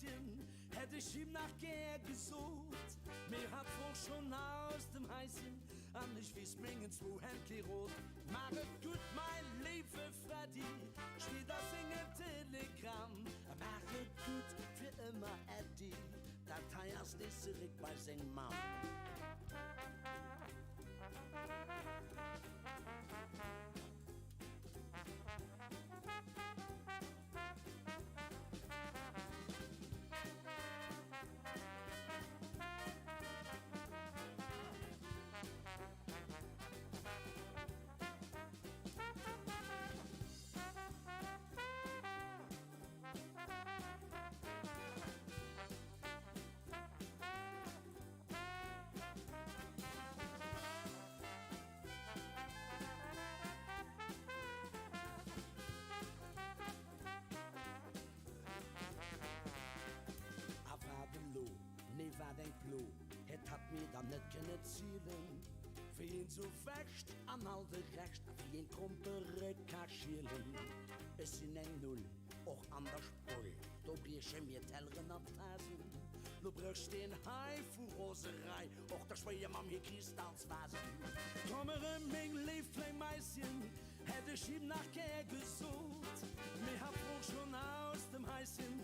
Maisschen, hätt ech him nach gär gesot, mee hatt wor schonn aus dem Haischen an ech weess mengen zwou Hänn kee Rot. Maach et gutt, mäi léiwe Freddy, steet a sengem Telegramm. Maach et gutt fir ëmmer, Äddi, dat hei ass nees zeréck bei seng Mamm. A wat elo, nee wat eng Plo, hätt hatt mir dann net kënne zielen, wéi een sou wäscht an all de Rescht a wéi een d'Grompere ka schielen. Ech sinn eng Null, och an der Spull, do brieche mir Telleren an Tasen. Lo brécht een hei vu Roserei och der Schwéiermamm hir Kristallsvasen. Komm erëm, meng léif kleng Maisschen, Hätt ech him nach gär gesot, mee hatt wor schon aus dem Haischen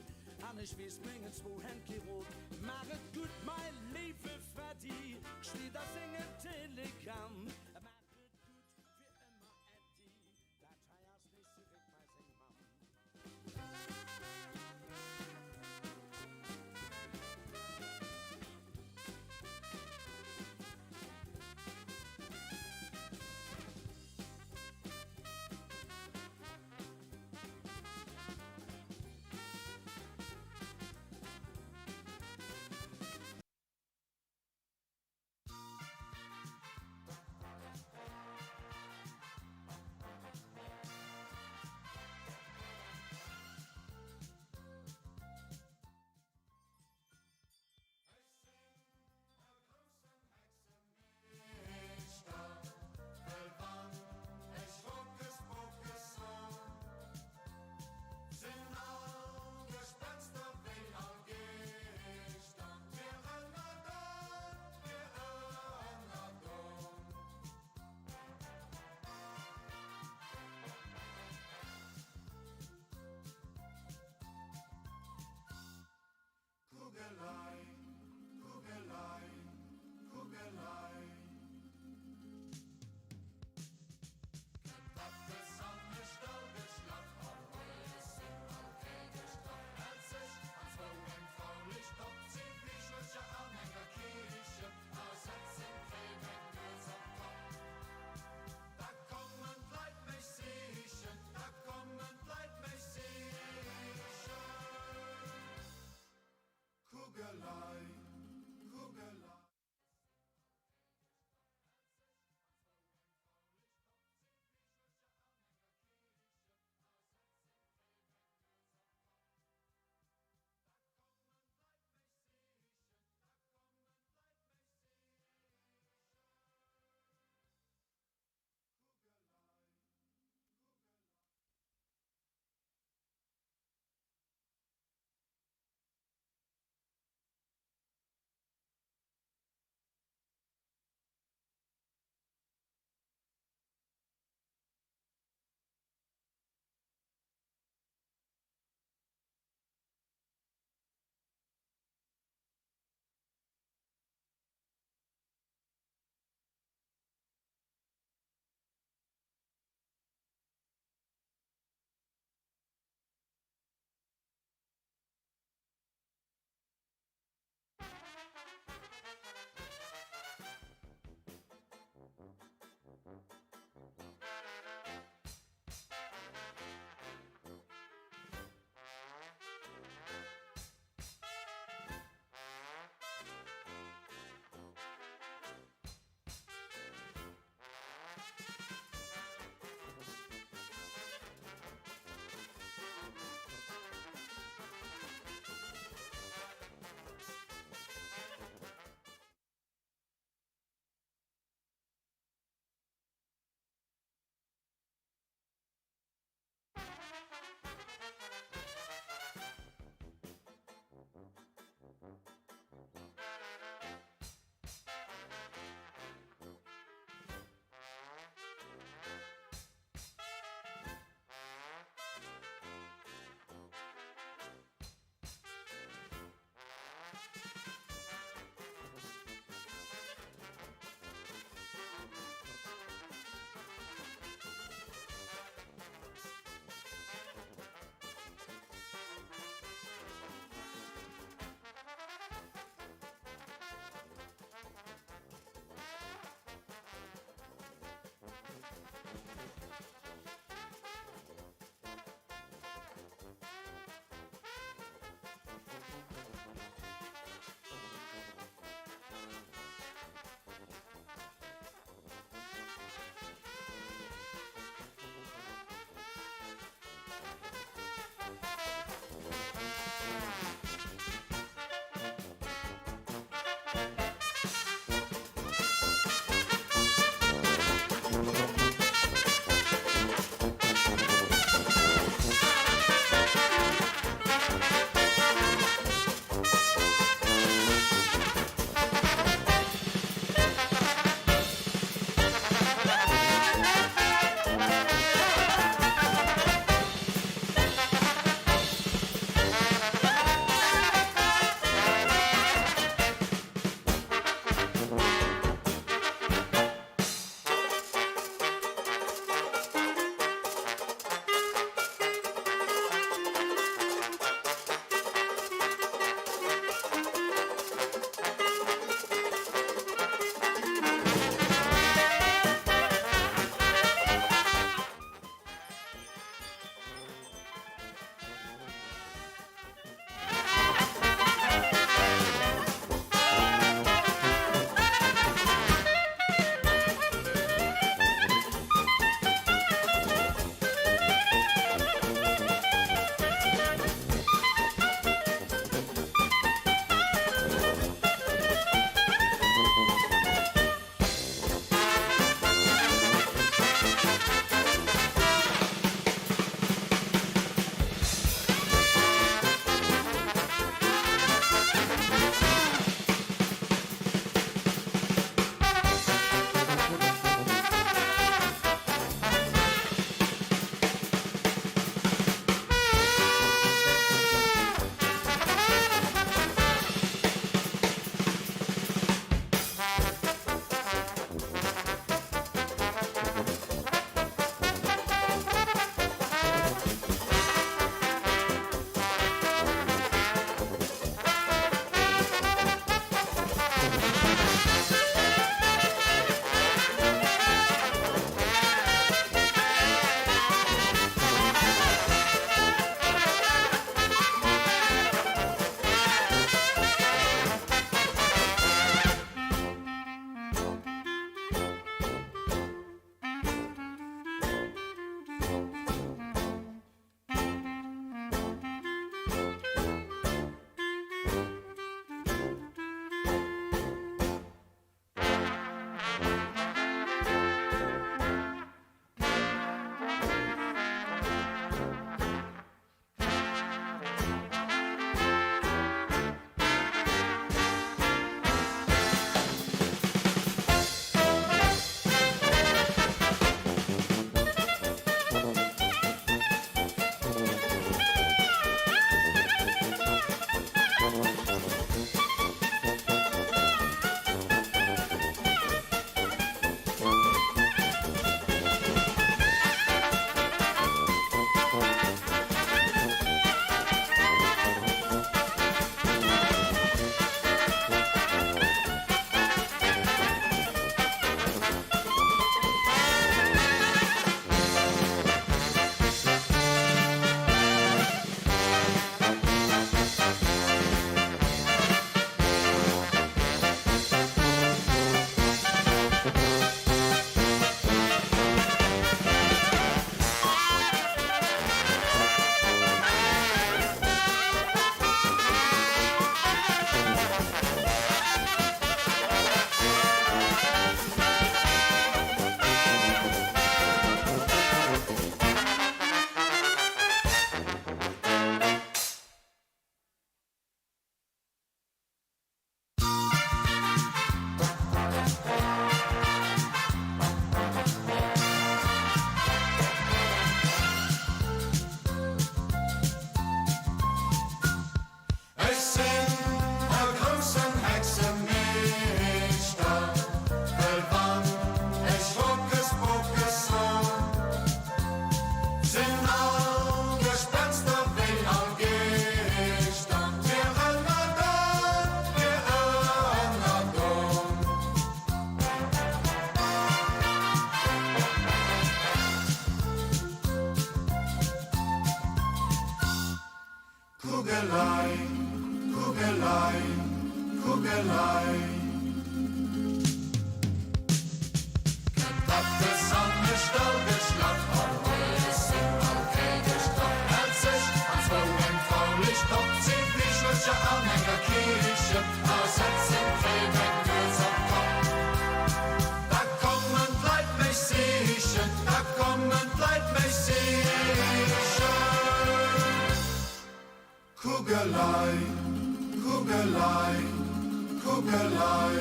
an ech weess mengen zwou Hänn kee Rot. Maach et gutt, mei léiwe Freddy, steet a sengem Telegramm. Maach et gutt fir ëmmer, Äddi, dat hei ass nees zeréck bei seng Mamm. Ech sinn e groussen Hexemeeschter, wëll wann ech Hokus Pokus son, sinn all Gespenster wéi all Geeschter fir ëmmer do, fir ëmmer do. Kuck elei, kuck elei, kuck elei. Kënnt eppes an de Stall geschlaff, all Hues sinn all Kéi gestraff, hält sech anzwou eng Frau liicht op, zéng Bichelcher an enger Kichen a setzen d'Kéi. Kuck elei, kuck elei, kuck elei.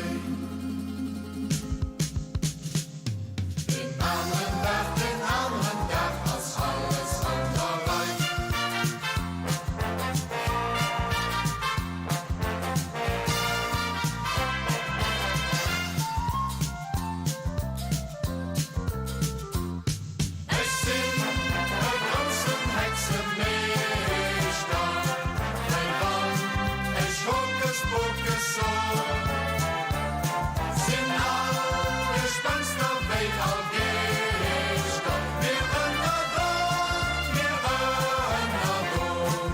Deen aneren Dag, deen aneren Dag ass alles an der Rei. Ech sinn e groussen Hexemeeschter, well wann ech Hokuspokus soen, sinn all Gespenster wéi all Geeschter mir ënnerdoen, mir ënnerdoen.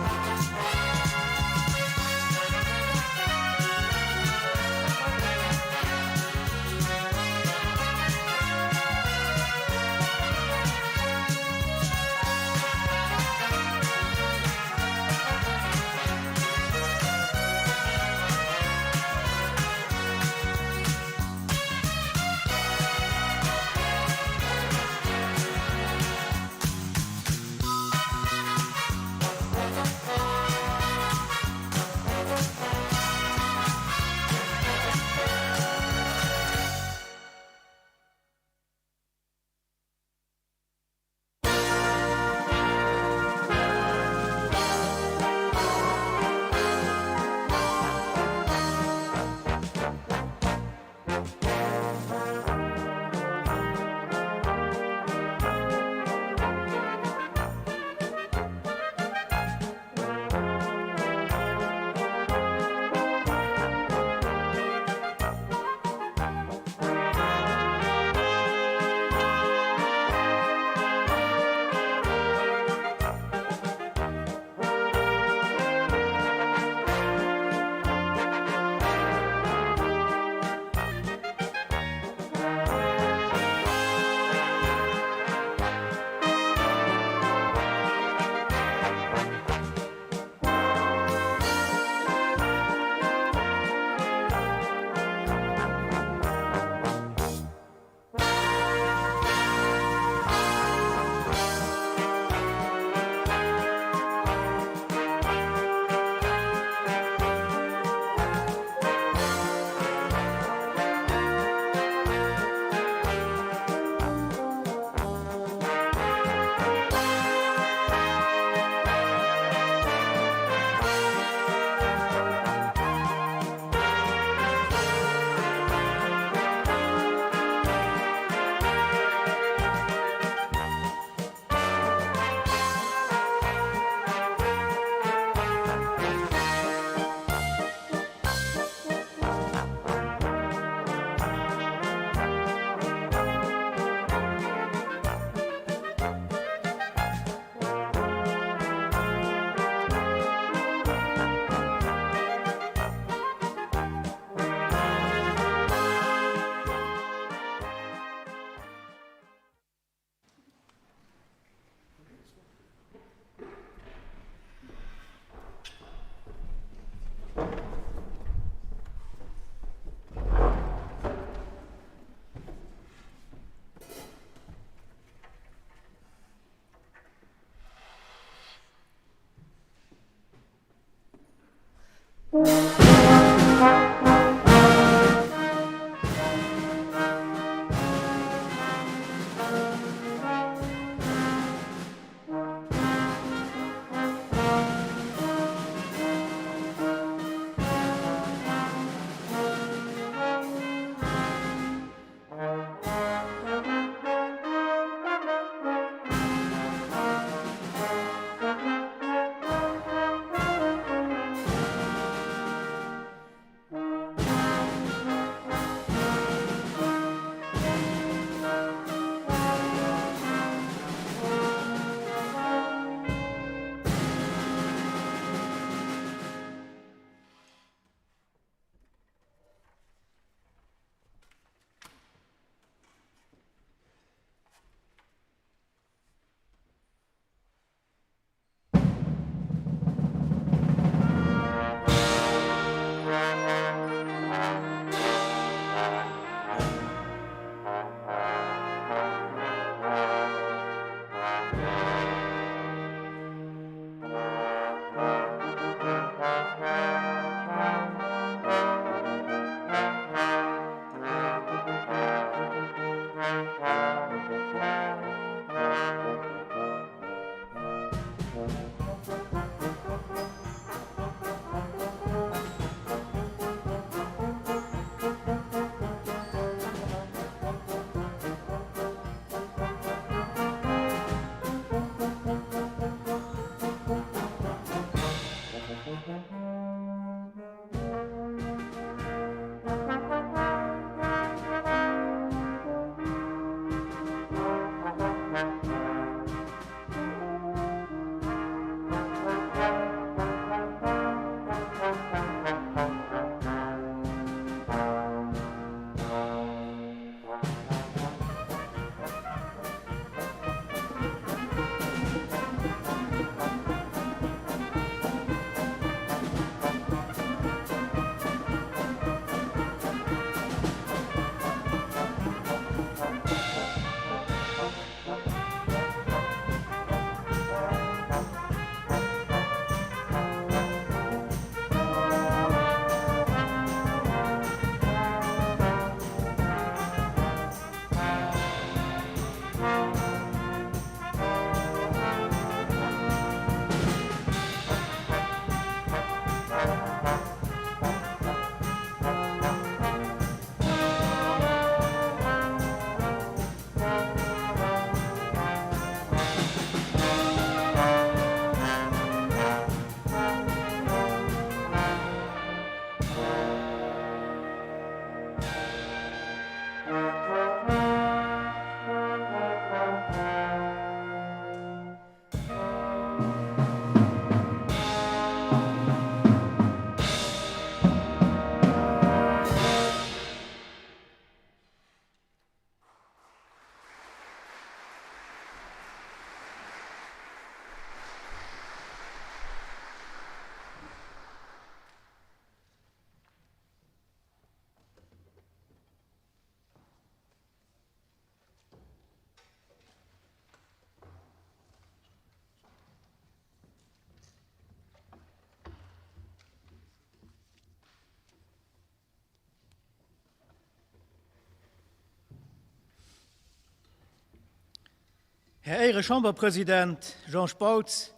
Här Éiere-Chamberpresident Jean Spautz,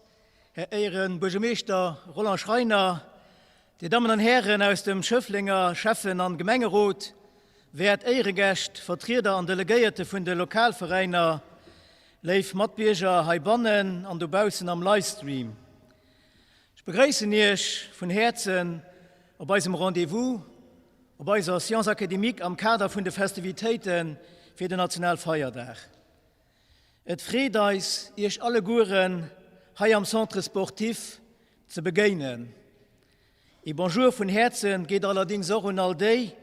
Här Éiere-Buergermeeschter Roland Schreiner, Dir Dammen an Hären aus dem Schëfflenger Schäffen an Gemengerot, wäert Éieregäscht, Vertrieder an Delegéierte vun de Lokalveräiner, léif Matbierger heibannen an dobaussen am Livestream. Ech begréissen Iech vun Häerzen op eisem Rendez-vous, op eiser Science académique am Kader vun de Festivitéite fir den Nationalfeierdag. Et freet eis, Iech allegueren hei am Centre Sportif ze begéinen. Ee Bonjour vun Häerzen geet allerdings och un all déi,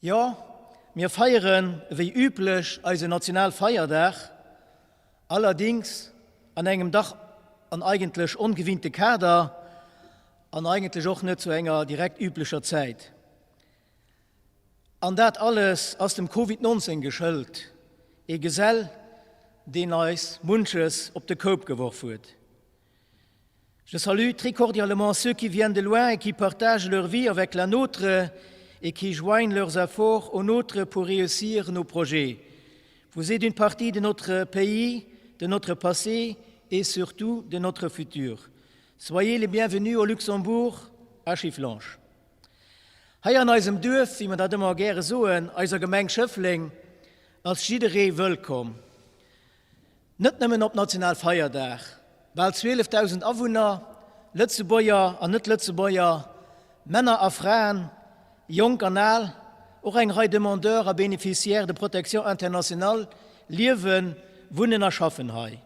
Jo, mir feieren ewéi üblech eisen Nationalfeierdag, allerdings an engem dach an eigentlech ongewinnte Kader an eigentlech och net zu enger direkt üblecher Zäit. An dat alles ass dem Covid 19 geschëlt, ee Gesell, deen eis munches op de Koup geworf huet. Je salue très cordialement ceux qui viennent de loin et qui partagent leur vie avec la nôtre et qui joignent leurs efforts aux nôtres pour réussir nos projets. Vous êtes une partie de notre pays, de notre passé et surtout de notre futur. Soyez les bienvenus au Luxembourg à Schifflange. Hei an eisem Duerf, wéi mer dat ëmmer gäre soen, eiser Gemeng Schëffleng, ass jidderee wëllkomm. Net nëmmen op Nationalfeierdag. Bal 12.000 Awunner, Lëtzebuerger an Net-Lëtzebuerger, Männer a Fraen, jonk an al, och eng Rei Demandeurs a Bénéficiaires de protection internationale liewen, wunnen a schaffen hei.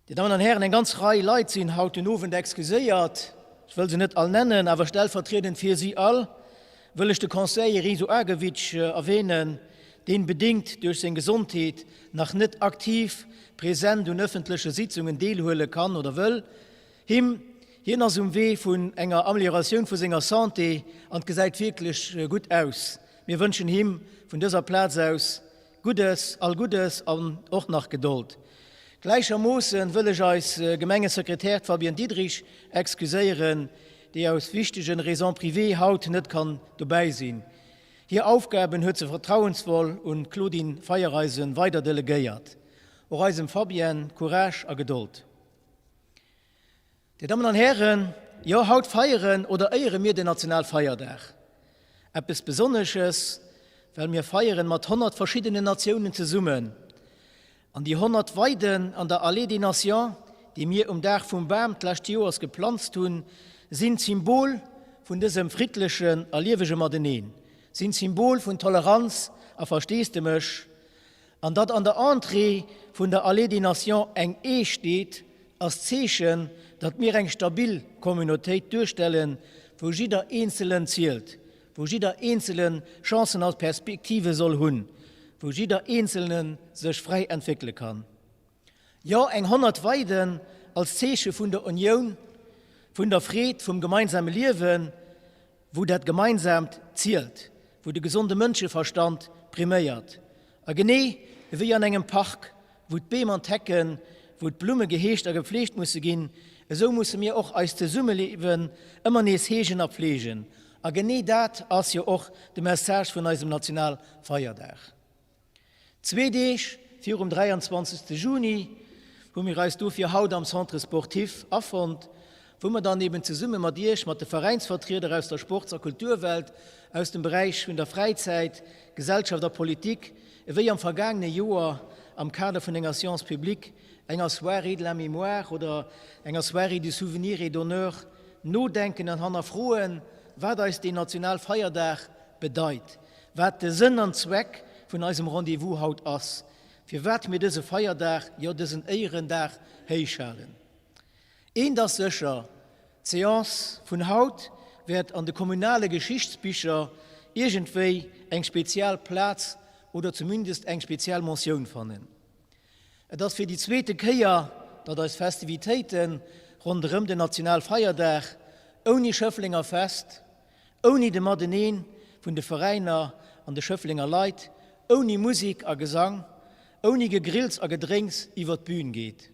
Dir Dammen an Hären, eng ganz Rei Leit sinn haut den Owend excuséiert. Ech wëll se net all nennen, awer stellvertriedend fir si all wëll ech de Conseiller Riso Agevic erwähnen, deen bedéngt duerch seng Gesondheet nach net aktiv present un öffentleche Sitzungen deelhuele kann oder wëll. Him, hien ass um Wee vun enger Amelioratioun vu senger Santé an et gesäit wierklech gutt aus. Mir wënschen him vun dëser Plaz aus Guddes, all Guddes an och nach Gedold. Gläichermoossen wëll ech eis Gemengesekretär, d'Fabienne Diderich, excuséieren, déi aus wichtegen Raisons privées haut net kann dobäi sinn. Hir Aufgaben huet se vertrauensvoll un d'Claudine Feiereisen weider delegéiert. Och eisem Fabienne Courage a Gedold. Dir Dammen an Hären, jo, haut feieren oder éiere mir den Nationalfeierdag. Eppes Besonnesches, well mir feieren mat 100 verschiddenen Natiounen zesummen. An déi 100 Weiden an der Allée des Nations, déi mir um Dag vum Bam d'lescht Joers geplanzt hunn, sinn d'Symbol vun dësem friddlechen a liewege Mateneen, sinn d'Symbol vun Toleranz a Versteesdemech. An datt an der Entrée vun der Allée des Nations eng Eech steet, ass d'Zeechen, datt mir eng stabil Communautéit duerstellen, wou jidder Eenzelen zielt, wou jidder Eenzele Chancen a Perspektive soll hunn, wou jidder Eenzelne sech fräi entwéckele kann. Jo, eng 100 Weiden als Zeeche vun der Unioun, vun der Freed vum gemeinsame Liewen, wou dat Gemeinsaamt zielt, wou de gesonde Mënscheverstand priméiert. A genee ewéi an engem Park, wou d'Beem an d'Hecken, wou d'Blumme geheegt a gepfleegt musse ginn, esou musse mir och eist Zesummeliewen ëmmer nees heegen a pfleegen. A genee dat ass jo och de Message vun eisem Nationalfeierdag. Zwee Deeg virum 23. Juni hu mir eis dofir haut am Centre Sportif afonnt, wou mer dann eben zesumme mat Iech, mat de Veräinsvertrieder aus der Sports a Kulturwelt, aus dem Beräich vun der Fräizäit, Gesellschaft a Politik, ewéi am vergaangene Joer am Kader vun enger Séance publique, enger Soirée de la mémoire oder enger Soirée du souvenir et d'honneur nodenken an hannerfroen, wat eis deen Nationalfeierdag bedeit. Wat de Sënn an Zweck vun eisem Rendez-vous haut ass, firwat mir dëse Feierdag, jo dësen Éierendag héichhalen. Eent ass sécher, D'Seance vun haut wäert an de kommunale Geschichtsbicher iergendwéi eng spezial Plaz oder zumindest eng spezial Mentioun fannen. Et ass fir déi zweete Kéier, datt eis Festivitéite ronderëm den Nationalfeierdag ouni Schëfflenger Fest, ouni de Mateneen vun de Veräiner an de Schëfflenger Leit, ouni Musik a Gesang, ouni Gegrills a Gedrénks iwwer d'Bühn geet.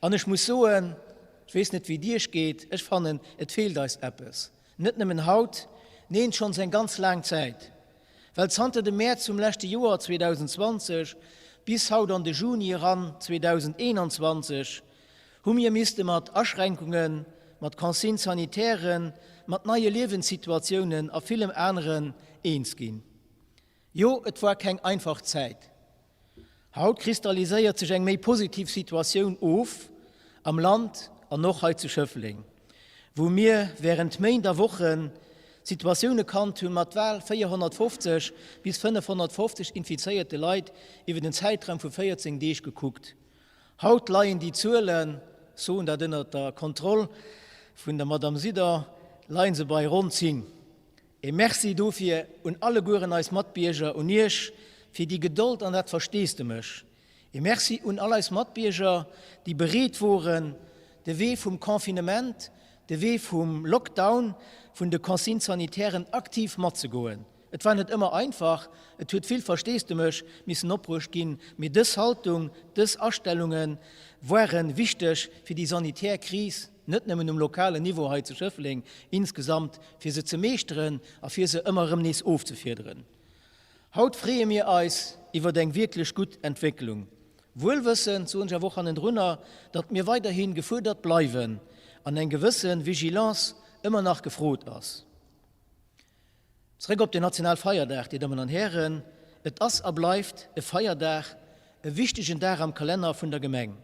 An ech muss soen, ech weess net wéi et Iech geet, ech fannen et feelt eis eppes. Net nëmmen haut, neen schonns eng ganz laang Zäit. Well zanter dem Mäerz vum leschte Joer 2020 bis haut an de Juni eran 2021 hu mir misste mat Aschränkungen, mat Consignes sanitairen, mat neie Liewenssituatiounen a villem aneren eens ginn. Jo, et war keng einfach Zäit. Haut kristalliséiert sech eng méi positiv Situatioun of am Land an och hei zu Schëffleng, wou mir während Méint a Wochen Situatioune kannt hunn mat bal 450 bis 550 infizéierte Leit iwwer en Zäitraum vu 14 Deeg gekuckt. Haut leien déi Zuelen, soen dat ënnert der Kontroll vun der Madame Sider, leien se bei ronn 10. E Merci dofir un allegueren eis Matbierger, un Iech fir déi Gedold an dat Versteesdemech. E Merci un all eis Matbierger, déi bereet woren, de Wee vum Confinement, de Wee vum Lockdown, vun de Consignes sanitairen aktiv matzegoen. Et war net ëmmer einfach, et huet vill Versteesdemech missen opbruecht ginn, mee dës Haltung, dës Astellunge ware wichteg fir déi sanitär Kris, net nëmmen um lokalen Niveau hei zu Schëffleng, insgesamt, fir se ze meeschteren a fir se ëmmer erëm nees ofzefiederen. Haut freeë mir eis iwwert eng wierklech gutt Entwécklung, wuelwëssend, soen ech awer och hannendrunner, datt mir weiderhi gefuerdert bleiwen an eng gewësse Vigilance ëmmer nach gefrot ass. Zréck op den Nationalfeierdag, Dir Dammen an Hären, et ass a bleift e Feierdag, e wichtegen Dag am Kalenner vun der Gemeng.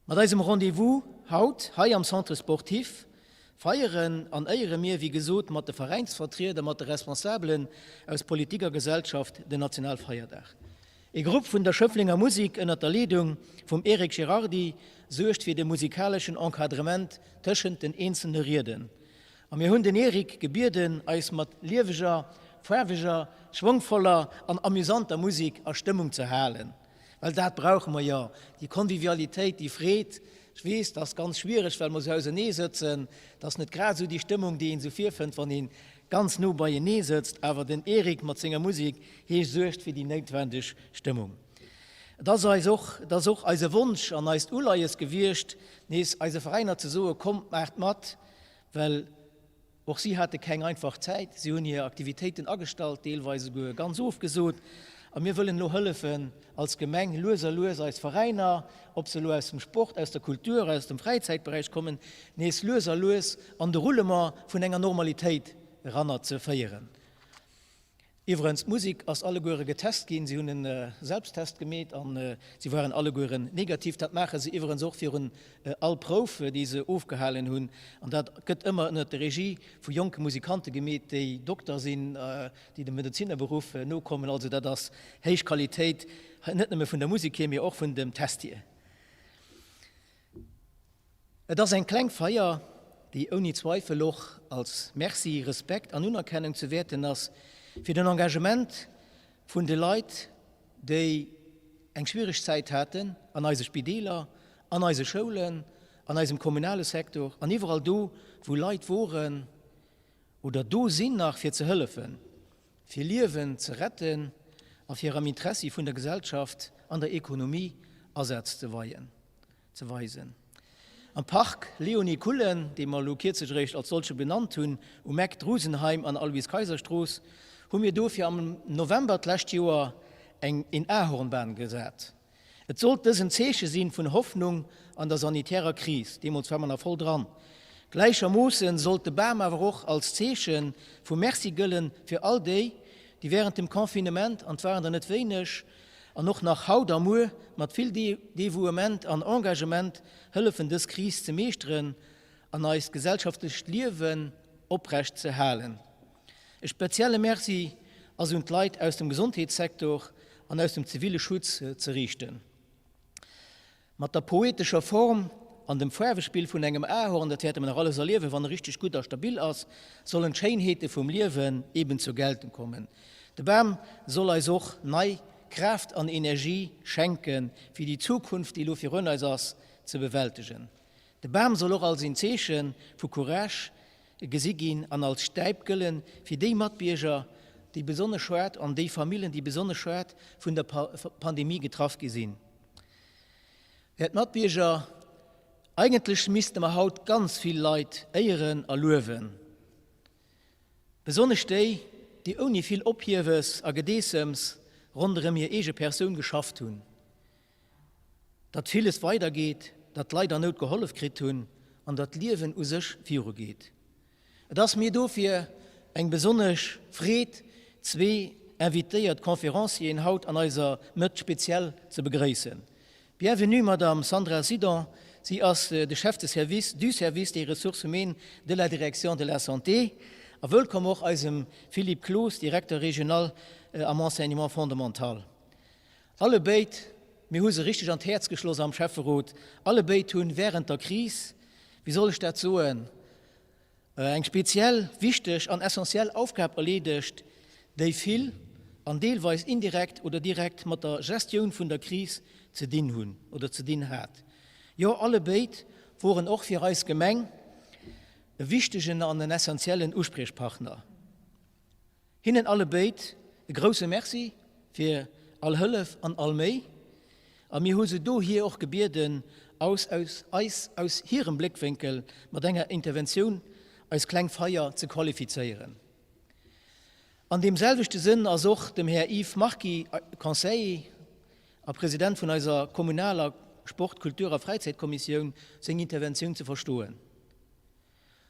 Mat eisem Rendez-vous haut hei am Centre Sportif feieren an éiere mir, wéi gesot, mat de Veräinsvertrieder, mat de Responsabelen aus Politik a Gesellschaft den Nationalfeierdag. E Grupp vun der Schëfflenger Musik ënnert der Leedung vum Eric Gerardy suergt fir de musikaleschen Encadrement tëschent den eenzelne Rieden. A mir hunn den Eric gebieden, eis mat lieweger, faarweger, schwongvoller an amüsanter Musik a Stëmmung ze halen. Well dat brauche mer jo, déi Convivialitéit, déi Freed. Ech weess, dat ass ganz schwiereg, well mer esou ausenee sëtzen. Dat ass net grad esou déi Stëmmung, déi een esou virfënnt, wann ee ganz no beienee sëtzt. Awer den Eric mat senger Musek, hie suergt fir déi noutwendeg Stëmmung. Et ass eis och, et ass och eise Wonsch an eist Uleies gewiescht, nees eise Veräiner ze soen, Kommt, maacht mat, well och si hate keng einfach Zäit. Si hunn hir Aktivitéiten agestallt, deelweis esouguer ganz ofgesot. A mir wëllen elo hëllefen als Gemeng, lues a lues eis Veräiner, ob se elo aus dem Sport, aus der Kultur, aus dem Fräizäitberäich kommen, nees lues a lues an de Roulement vun enger Normalitéit eranner ze féieren. Iwwerens, d'Musik ass alleguere getest ginn, si hunn e Selbsttest gemeet a si waren allegueren negativ. Dat maache se iwwerens och virun all Prouf, déi se ofgehalen hunn. An dat gëtt ëmmer ënnert der Regie vu jonke Musikante gemeet, déi Dokter sinn, déi dem Medezinerberuff nokommen. Also dat ass héich Qualitéit, net nëmme vun der Musik hier, mee och vun dem Test hier. Et ass eng kleng Feier, déi ouni Zweifel och als Merci, Respekt an Unerkennung ze wäerten ass fir den Engagement vun de Leit, déi eng schwiereg Zäit haten an eise Spideeler, an eise Schoulen, an eisem kommunale Sektor an iwwerall do, wou Leit woren oder do sinn nach fir ze hëllefen, fir Liewen ze retten a fir am Interessi vun der Gesellschaft an der Ekonomie Asaz ze weien. Ze weisen. Am Park Léonie Kullen, dee mer elo kierzlech eréischt als solche benannt hunn, um Eck Drusenheim an Aloyse-Kayser-Strooss, hu mir dofir am November d'lescht Joer eng een Ahornbam gesat. Et sollt dës en Zeeche sinn vun Hoffnung an der sanitärer Kris, deemools war mer nach voll dran. Gläichermoossen sollt de Bam awer och als Zeeche vu Merci gëllen fir all déi, déi während dem Confinement, an 't waren der net wéineg, an och nach haut a muer mat vill Devouement an Engagement hëllefen dës Kris ze meeschteren an eist gesellschaftlecht Liewen oprecht ze halen. E spezielle Merci ass un d'Leit aus dem Gesondheetssektor an aus dem ziville Schutz ze riichten. Mat der poetescher Form an dem Faarwespill vun engem Ahorn, dat wäerte mer nach alles erliewen, wann e richteg gutt a stabil ass, sollen d'Schéinheete vum Liewen eben zur Geltung kommen. De Bam soll eis och nei Kraaft an Energie schenken, fir déi Zukunft, déi elo virun eis ass, ze bewältegen. De Bam soll och als een Zeeche vu Courage gesi ginn an als Stäip gëllen fir déi Matbierger, déi besonnesch haart an déi Famillen, déi besonnesch haart vun der Pandemie getraff gi sinn. Wäert Matbierger, eigentlech misste mer haut ganz vill Leit éieren a luewen, besonnesch déi, déi ouni vill Ophiewes a Gedeessems ronderëm hir eege Persoun geschafft hunn. Datt villes weidergeet, datt d'Leit an Nout gehollef kritt hunn an datt d'Liewen u sech virugeet. Et ass mir dofir eng besonnesch Freed, zwee invitéiert Conférencieren haut an eiser Mëtt speziell ze begréissen. Bienvenue Madame Sandra Sidon, si ass de Chef de service du service des ressources humaines de la Direction de la Santé, a wëllkomm och eisem Philippe Cloos, Directeur régional am Enseignement fondamental. Allebéid, mir hu se richteg an d'Häerz geschloss am Schäfferot, allebéid hunn während der Kris, wéi soll ech dat soen, eng speziell wichteg an essentiell Aufgab erleedegt, déi vill an deelweis indirekt oder direkt mat der Gestioun vun der Kris ze dinn hunn oder ze dinn hat. Jo, allebéid woren och fir eis Gemeng e wichtegen an en essentiellen Uspriechpartner. Hinnen allebéid e grousse Merci fir all Hëllef an all Méi, a mir hu se dohier och gebieden, aus aus eis aus hirem Bléckwénkel mat enger Interventioun eis kleng Feier ze qualifizéieren. An deem selwechte Sënn ass och dem Här Yves Marquis, Conseiller a President vun eiser kommunaler Sport-, Kultur a Fräizäitkommissioun, seng Interventioun ze verstoen.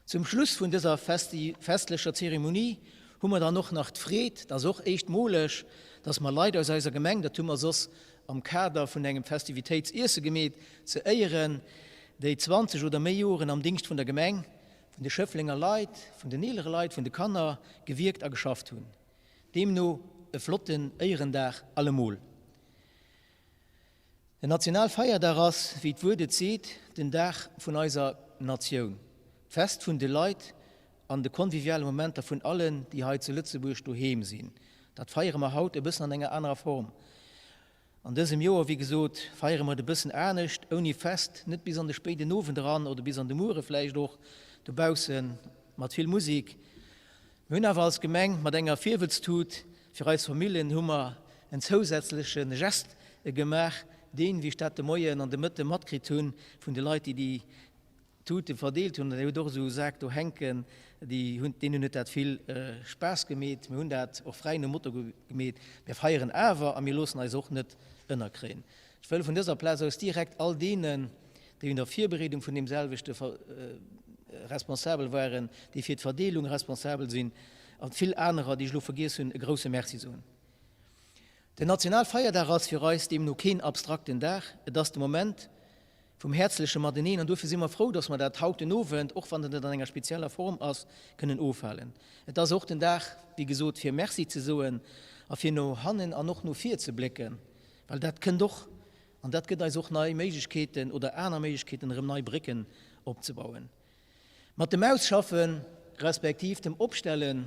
Zum Schluss vun dëser festlecher Zeremonie hu mer dann och nach d'Freed, dat ass och éischtmoleg, dass mer Leit aus eiser Gemeng, dat hu mer soss am Kader vun engem Festivitéitsiesse gemeet, ze éieren, déi 20 oder méi Joren am Dingscht vun der Gemeng, vun de Schëfflenger Leit, vun den eelere Leit, vun de Kanner gewierkt a geschafft hunn. Deemno e flotten Éierendag allemol. Den Nationalfeierdag ass, wéi d'Wuert et seet, den Dag vun eiser Natioun, d'Fest vun de Leit an de conviviale Momenter vun allen, déi hei zu Lëtzebuerg doheem sinn. Dat feiere mer haut e bëssen an enger anerer Form. An dësem Joer, wéi gesot, feiere mer et e bëssen anescht, ouni Fest, net bis an de spéiden Owend eran oder bis an de Muere vläicht och, dobausse mat vill Musik. Mir hunn awer als Gemeng mat enger Virwëlztut fir eis Familljen hu mer en zousätzleche Gest gemaach, deen, wéi ech dat de Moien an de Mëtte matkritt hunn vun de Leit, déi déi Tute verdeelt hunn, an Dir hutt och esou e Sak do hänken, déi hunn, deenen huet dat vill Spaass gemeet. Mir hunn dat och fräi nom Motto gemeet, Mir feieren awer a mir loossen eis och net ënnerkréien. Ech wëll vun dëser Plaz aus direkt all deenen, déi un der Virbereedung vun deem selwechte responsabel waren, déi fir d'Verdeelung responsabel sinn, an vill anerer, déi ech elo vergiess hunn, e grouse Merci soen. Den Nationalfeierdag ass fir eis deemno keen abstrakten Dag, et ass de Moment vum häerzleche Mateneen, an duerfir si mer frou, dass mer dat haut den Owend, och wann et net an enger spezieller Form ass, kënnen ofhalen. Et ass och den Dag, wéi gesot, fir Merci ze soen a fir no hannen an och no vir ze blécken, well dat kënnt och An dat gëtt eis och nei Méiglechkeeten oder aner Méiglechkeeten, erëm nei Brécken opzebauen. Mat dem Ausschaffe respektiv dem Opstelle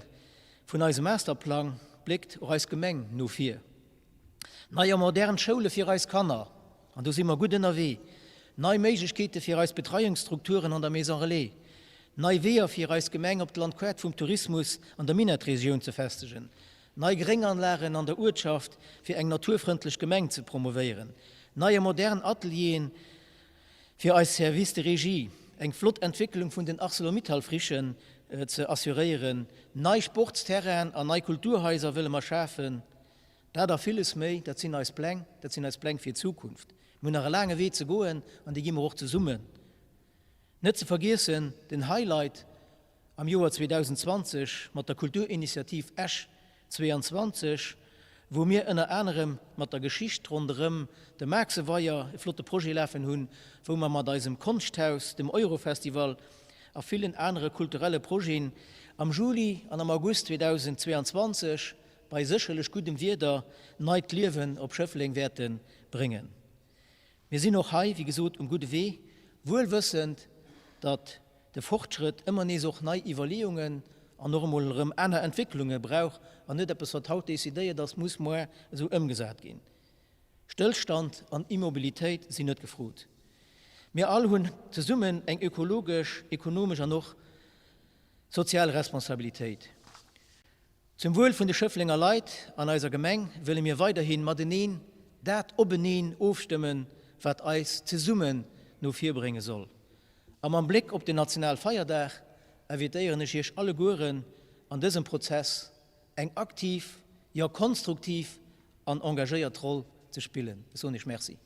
vun eisem Masterplang bléckt och eis Gemeng no vir. Nei a modern Schoule fir eis Kanner, an do si mer gutt ënnerwee, nei Méiglechkeete fir eis Betreiungsstrukturen an der Maison Relais, nei Weeër fir eis Gemeng op d'Landquart vum Tourismus an der Minettregioun ze festegen, Nei Grénganlagen an der Uertschaft fir eng naturfrëndlech Gemeng ze promovéieren, nei a modern Atelieren fir eis Services de régie, eng flott Entwécklung vun den Arcelor-Mittal-Frichen ze assuréieren, nei Sportsterrainen an nei Kulturhaiser wëlle mer schafen. Dat a villes méi, dat sinn eis Pläng, dat sinn eis Pläng fir d'Zukunft. Mir hunn nach e laange Wee ze goen an dee gi mer och zesummen. Net ze vergiessen den Highlight am Joer 2020 mat der Kulturinitiativ Esch 22, wou mir ënner anerem mat der Geschicht ronderëm de Maaxeweier e flotte Projet lafen hunn, wou mer mat eisem Konschthaus, dem Eurofestival a villen anere kulturelle Projeten am Juli an am August 2022 bei sécherlech guddem Wieder neit Liewen op Schëffleng wäerte bréngen. Mir sinn och hei, wéi gesot, um gudde Wee, wuel wëssend, datt de Fortschrëtt ëmmer nees och nei Iwwerleeungen an och emol erëm aner Entwécklunge brauch an net eppes, wat haut decidéiert ass, muss muar esou ëmgesat ginn. Stëllstand an Immobilitéit sinn net gefrot. Mir all hunn zesummen eng ökologesch, ekonomesch an och sozial Responsabilitéit. Zum Wuel vun de Schëfflenger Leit an eiser Gemeng wëlle mir weiderhi mateneen dat openeen ofstëmmen, wat eis zesummen no vir brénge soll. A mam Bléck op den Nationalfeierdag invitéieren ech Iech allegueren an dësem Prozess. eng aktiv, jo konstruktiv an engagéiert Roll ze spillen. Ech soen Iech Merci.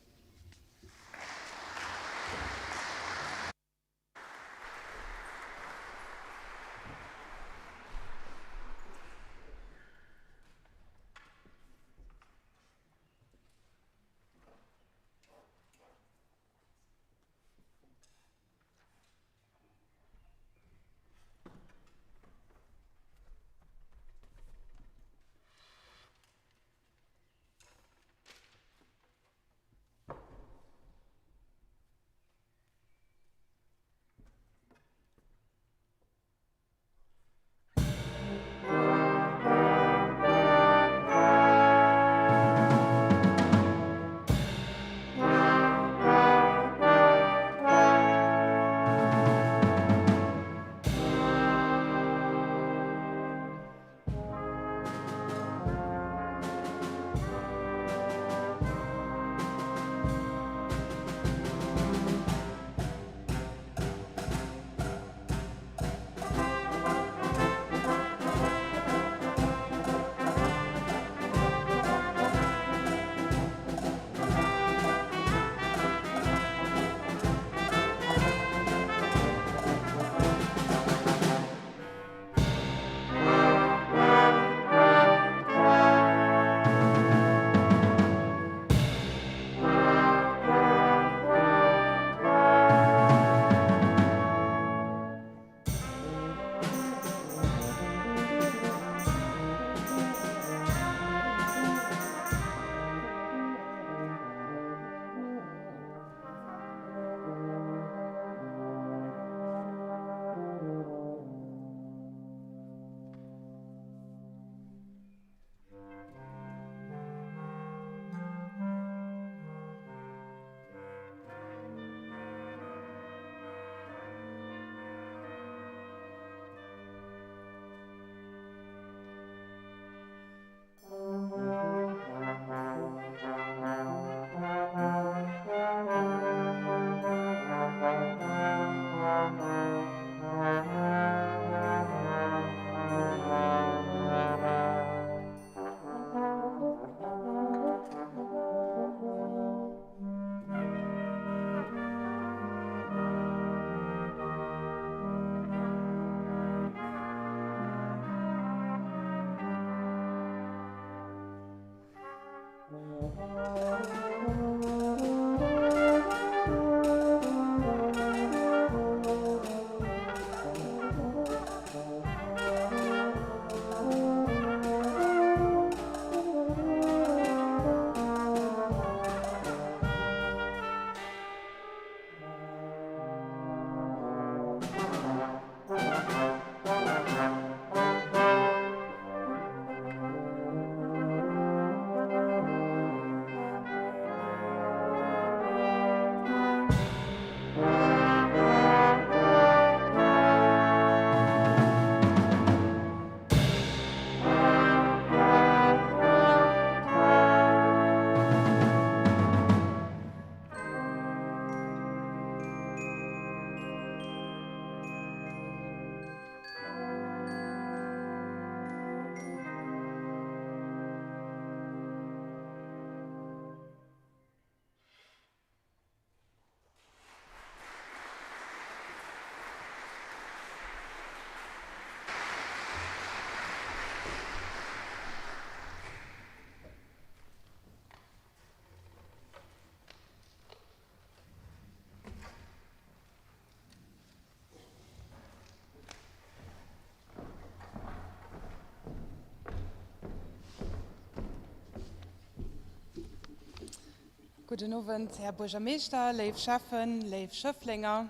Gudden Owend, Här Buergermeeschter, léif Schäffen, léif Schëfflenger.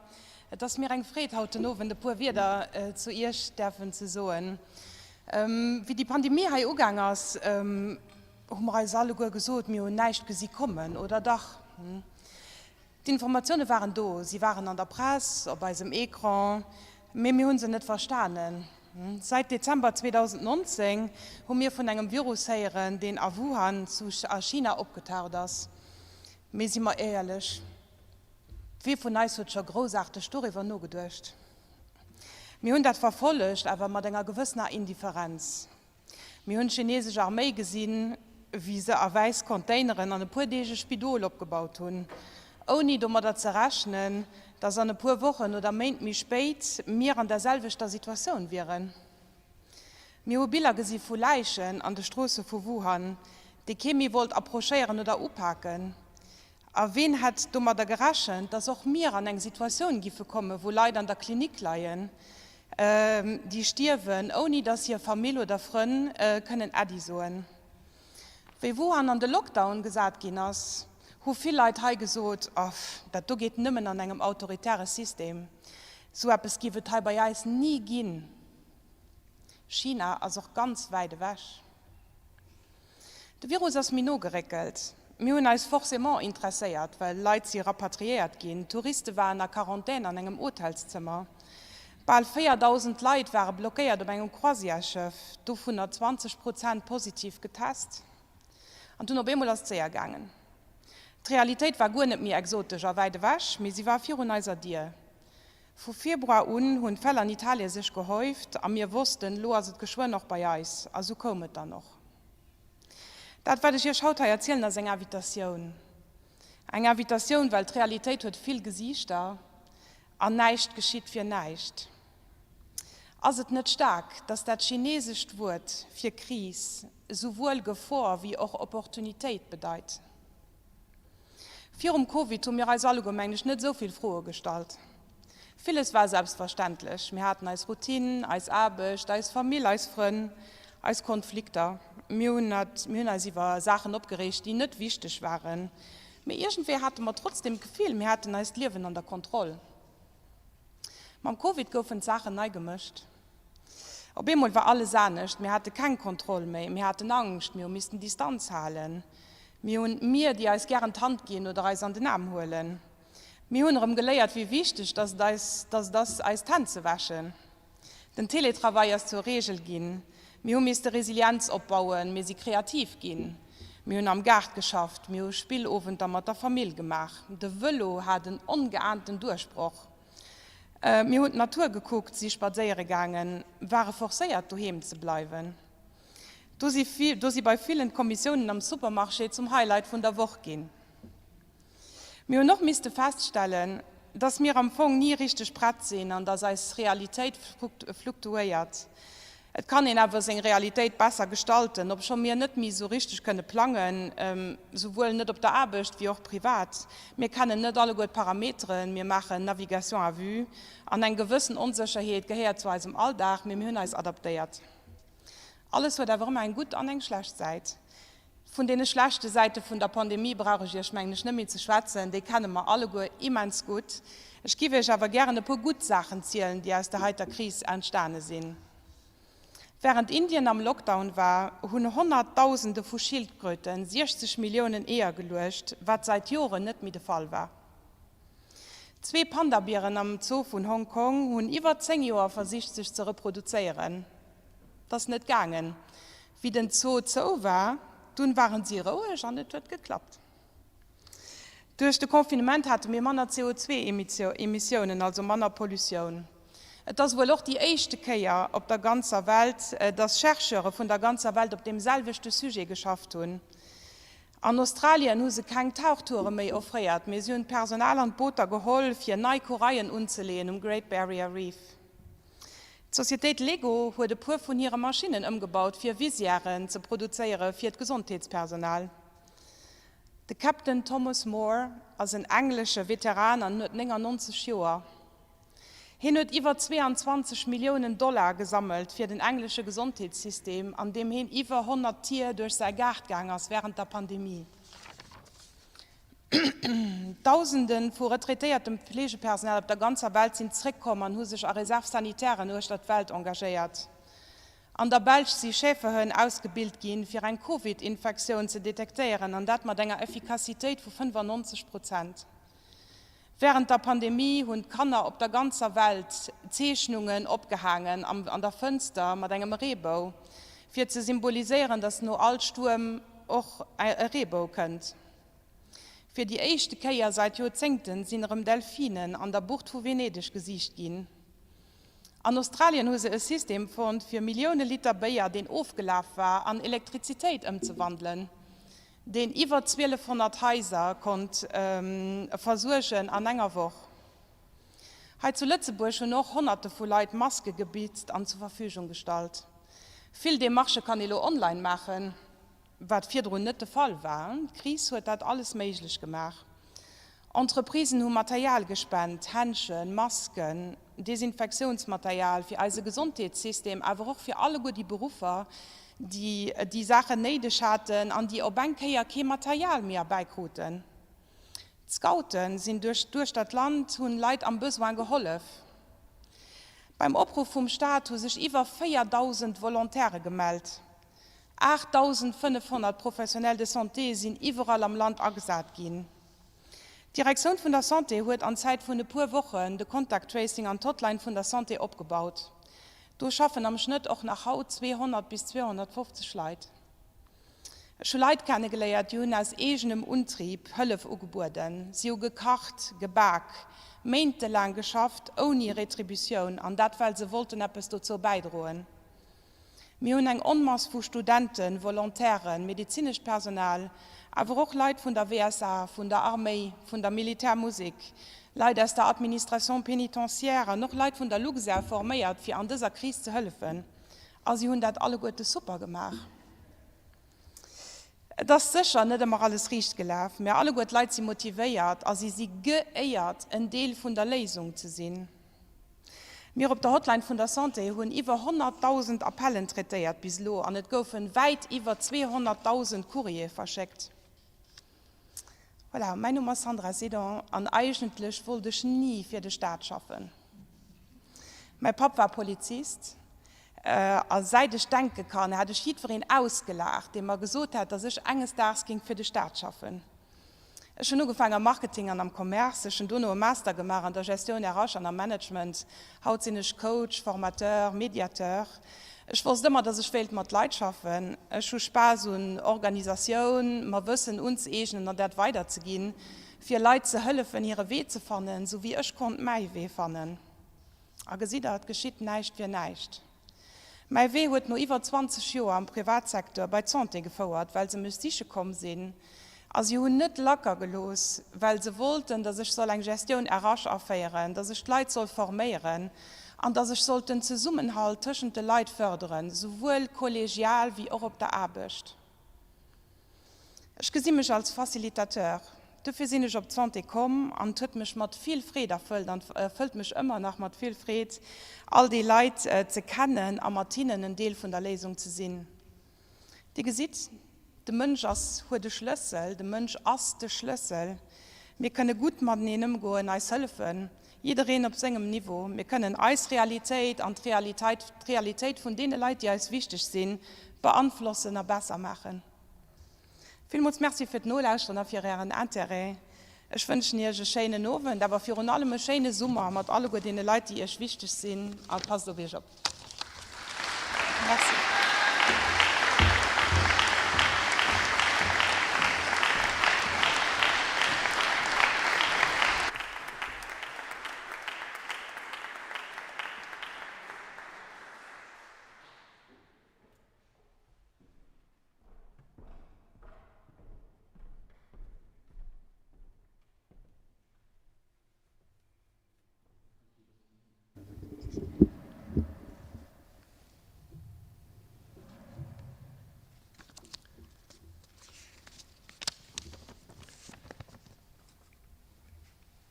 Et ass mir eng Freed, haut den Owend e puer Wierder zu Iech däerfen ze soen. Wéi déi Pandemie hei ugaang ass, hu mer eis alleguer gesot, mir hunn näischt gesi kommen, oder dach? D'Informatioune waren do, si waren an der Press, op eisem Ecran, mee mir hu se net verstanen. Säit Dezember 2019 hu mir vun engem Virus héieren, deen a Wuhan zu a China opgetaucht ass. Mee si mer éierlech, Wie vun eis huet scho groussaarteg doriwwer nogeduecht? Mir hunn dat verfollegt, awer mat enger gewëssener Indifferenz. Mir hunn d'chinesesch Arméi gesinn, wéi se a wäiss Containeren an e puer Deeg e Spidol opgebaut hunn, ouni domadder ze rechnen, dass an e puer Wochen oder Méint méi spéit mir an der selwechter Situatioun wieren. Mir hu Biller gesi vu Läichen an de Stroosse vu Wuhan, déi kee méi wollt approchéieren oder upaken. A ween hätt domadder gerechent, dass och mir an eng Situatioun giffe kommen, wou Leit an der Klinik leien, déi stierwen, ouni dass hir Famill oder Frënn kënnen Äddi soen? Wéi Wuhan an de Lockdown gesat ginn ass, hu vill Leit hei gesot, Aff, dat do geet nëmmen an engem autoritäre System, sou eppes giff et hei bei eis ni ginn. China ass och ganz wäit ewech. De Virus ass méi no geréckelt. Mir hunn eis forcément interesséiert, well Leit si rapatriéiert ginn, Touriste waren a Quarantän an engem Hotelszëmmer. Bal 4.000 Leit ware blockéiert op engem Croisièresschëff, dovunner 20 Prozent positiv getest. An dunn op eemol ass et séier gaangen. D'Realitéit war guer net méi exotesch a wäit ewech, mee si war virun eiser Dier. Vu Februar un hunn d'Fäll an Italie sech gehäuft a mir wossten, lo ass et geschwënn och bei eis. A sou koum et dann och. Dat, wat ech Iech haut hei erzielen, ass eng Invitatioun. Eng Invitatioun, well d'Realitéit huet vill Gesiichter an näischt geschitt fir näischt. Ass et net staark, dass dat chinesescht Wuert fir Kris esouwuel Gefor wéi och Opportunitéit bedeit? Virum Covid hu mir eis alleguer, mengen ech, net esou vill Froe gestallt. Villes war selbstverständlech. Mir haten eis Routine, eis Aarbecht, eis Famill, eis Frënn, eis Konflikter. Mir hunn mir hunn eis iwwer Saachen opgereegt, déi net wichteg waren. Mee iergendwéi hate mer trotzdeem d'Gefill, mir hätten eist Liewen an der Kontroll. Mam Covid goufen d'Saachen nei gemëscht. Op eemol war alles anescht, mir hate keng Kontroll méi, mir haten Angscht, mir hu missten Distanz halen. Mir hunn, mir, déi eis gären d'Hand ginn oder eis an den Aarm huelen, mir hunn erëm geléiert, wéi wichteg dass et eis, dass et ass, eis d'Hänn ze wäschen. Den Teletravail ass zur Reegel ginn. Mir hu misste Resilienz opbauen, mir si kreativ ginn. Mir hunn am Gaart geschafft, mir hu Spillowenter mat der Famill gemaach. De Vëlo hat en ongeahnten Duerchbroch. Mir hunn d'Natur gekuckt, si spadséiere gaangen, ware forcéiert doheem ze bleiwen. Do si do si bei villen d'Kommissiounen am Supermarché zum Highlight vun der Woch ginn. Mir hunn och misste feststellen, dass mir am Fong ni richteg prett sinn an dass eis Realitéit fluktuéiert. Et kann een awer seng Realitéit besser gestalten, obscho mir net méi esou richteg kënne plangen, souwuel net op der Aarbecht wéi och privat. Mir kennen net alleguer d'Parameteren, mir maachen Navigation à vue an eng gewëssen Onsécherheet gehéiert zu eisem Alldag, mee mir hunn eis adaptéiert. Alles huet awer ëmmer eng gutt an eng schlecht Säit. Vun deene schlechte Säite vun der Pandemie brauch ech Iech, mengen ech, net méi ze schwätzen, déi kenne mer alleguer immens gutt. Ech giff Iech awer gären e puer gutt Saachen zielen, déi aus der heiter Kris entstane sinn. Während Indien am Lockdown war, hunn Honnertdausende vu Schildkröten 60 Milliounen Eeër geluecht, wat seit Joren net méi de Fall war. Zwee Pandabieren am Zoo vun Hong Kong hunn iwwer 10 Joer versicht sech ze reproduzéieren. 't ass net gaangen. Wéi den Zoo zou war, dunn waren si roueg an et huet geklappt. Duerch de Confinement hate mir manner CO2-Emissiounen, also manner Pollutioun. Et ass wuel och déi éischte Kéier op der ganzer Welt, dass Chercheure vun der ganzer Welt op deem selwechte Sujet geschafft hunn. An Australien hu se keng Tauchtoure méi offréiert, mee si hunn d'Personal an d'Booter geholl, fir nei Koraien unzeleeën um Great Barrier Reef. D'Societéit Lego huet e puer vun hire Maschinnen ëmgebaut fir Visièren ze produzéiere fir d'Gesondheetspersonal. De Captain Thomas Moore ass en englesche Veteran an huet 99 Joer. Hien huet iwwer 22 Milliounen Dollar gesammelt fir den englesche Gesondheetssystem an deem hien iwwer 100 Tier duerch säi Gaart gaang ass wärend der Pandemie. Dausende vu retraitéiertem Fleegepersonal op der ganzer Welt sinn zréckkomm an hu sech a Réserves sanitairen uechter d'Welt engagéiert. An der Belsch si Schäferhënn ausgebilt ginn, fir eng Covid-Infektioun ze detektéieren, an dat mat enger Effikassitéit vu 95 Prozent. Wärend der Pandemie hunn d'Kanner op der ganzer Welt Zeechnungen opgehaangen an der Fënster mat engem Reebou, fir ze symboliséieren, datt no all Stuerm och e Reebou kënnt. Fir déi éischte Kéier seit Joerzéngten sinn erëm Delfinen an der Bucht vu Venedeg gesicht ginn. An Australien hu se e System fonnt, fir Millioune Liter Béier, deen ofgelaf war, an Elektrizitéit ëmzewandelen, deen iwwer 1.200 Haiser konnt versuergen an enger Woch. Hei zu Lëtzebuerg hunn och Honnerte vu Leit Maske gebitzt an zur Verfügung gestallt. Vill Demarchë kann ee lo online maachen, wat virdrun net de Fall war. D'Kris huet dat alles méiglech gemaach. Entreprisen hu Material gespent, Händschen, Masken, Desinfektiounsmaterial fir eise Gesondheetssystem, awer och fir alleguer déi Beruffer, déi déi Saachen néideg haten an déi op eng Kéier kee Material méi erbäikruten. D'Scoute sinn duerch duechter d'Land, hunn Leit am Besoin gehollef. Beim Opruff vum Staat hu sech iwwer 4.000 Volontaire gemellt. 8.500 Professionnels de santé sinn iwwerall am Land agesat ginn. D'Direktioun vun der Santé huet an Zäit vun e puer Wochen de Contact Tracing an d'Hotline vun der Santé opgebaut. Do schaffen am Schnëtt och nach haut 200 bis 250 Leit. Ech hu Leit kennegeléiert, déi hunn aus eegenem Untrieb Hëllef ugebueden. Si hu gekacht, gebak, méintelaang geschafft, ouni Retributioun, an dat well se wollten eppes dozou bäidroen. Mir hunn eng Onmass vu Studenten, Volontairen, medezinescht Personal, awer och Leit vun der WSA, vun der Arméi, vun der Militärmusek, Leit aus der Administration pénitentiaire an och Leit vun der Luxair forméiert, fir an dëser Kris ze hëllefen. A si hunn dat alleguerte super gemaach. Et ass sécher net ëmmer alles riicht gelaf, mä alleguer d'Leit si motivéiert a si si geéiert, en Deel vun der Léisung ze sinn. Mir op der Hotline vun der Santé hunn iwwer 100.000 Appellen traitéiert bis elo an et goufen wäit iwwer 200.000 Courriere verschéckt. Voilà, mäin Numm ass Sandra Sedon an eigentlech wollt ech ni fir de Staat schaffen. Mäi Papp war Polizist a säit ech denke kann, hat ech jiddwereen ausgelaacht, dee mer gesot hat, datt ech enges Daags géing fir de Staat schaffen. Ech hunn ugefaangen am Marketing an am Commerce, ech hunn dono e Master gemaach an der Gestioun RH an am Management. Haut sinn ech Coach, Formateur, Mediateur. Ech wosst ëmmer, dass ech wéilt mat Leit schaffen. Ech hu Spaass un Organisatioun, mer Wëssen unzëeegnen an dat weiderzeginn, fir Leit ze hëllefen, hire Wee ze fannen, sou wéi ech konnt mäi Wee fannen. A gesitt der, et geschitt näischt fir näischt. Mäi Wee huet no iwwer 20 Joer am Privatsecteur bei d'Santé gefouert, well se mech siche komm sinn. A si hunn net lacker gelooss, well se wollten, datt ech soll eng Gestioun RH aféieren, datt ech d'Leit soll forméieren an datt ech sollt den Zesummenhalt tëschent de Leit fërderen, souwuel kollegial wéi och op der Aarbecht. Ech gesi mech als Facilitateur. Dofir sinn ech op d'Santé komm an et huet mech mat vill Freed erfëllt an erfëllt mech ëmmer nach mat vill Freed, all déi Leit ze kennen a mat hinnen en Deel vun der Léisung ze sinn. Dir gesitt, de Mënsch ass, huet e Schlëssel, de Mënsch ass de Schlëssel. Mir kënne gutt mateneen ëmgoen, eis hëllefen, jiddereen op sengem Niveau. Mir kënnen eis Realitéit an d'Realiteit, d'Realitéit vun deene Leit, déi eis wichteg sinn, beanflossen a besser maachen. Villmools Merci fir d'Nolauschteren a fir Ären Intérêt. Ech wënschen Iech e schéinen Owend, awer virun allem e schéine Summer mat alleguer deene Leit, déi Iech wichteg sinn, a passt op Iech op. Merci.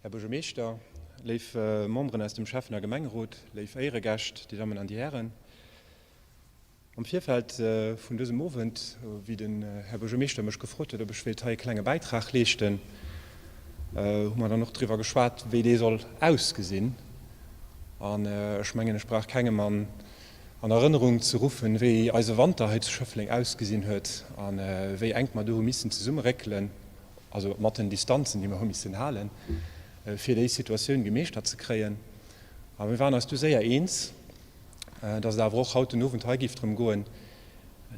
Här Buergermeeschter, léif Memberen aus dem Schäffen a Gemengerot, léif Éieregäscht, Dir Dammen an Dir Hären. Am Virfeld vun dësem Owend, wéi den Här Buergermeeschter mech gefrot huet, ob ech wéilt hei e klenge Bäitrag leeschten, hu mer dann och driwwer geschwat, wéi dee soll ausgesinn. An ech mengen, ech brauch kengem an Erënnerung ze ruffen, wéi eise Wanter hei zu Schëffleng ausgesinn huet a wéi enk mer do hu missen zesummeréckelen, also mat den Distanzen, déi mer hu missen halen, fir déi Situatioun gemeeschtert ze kréien. A mir waren eis du séier eens, dass et awer och haut den Owend hei géif drëm goen,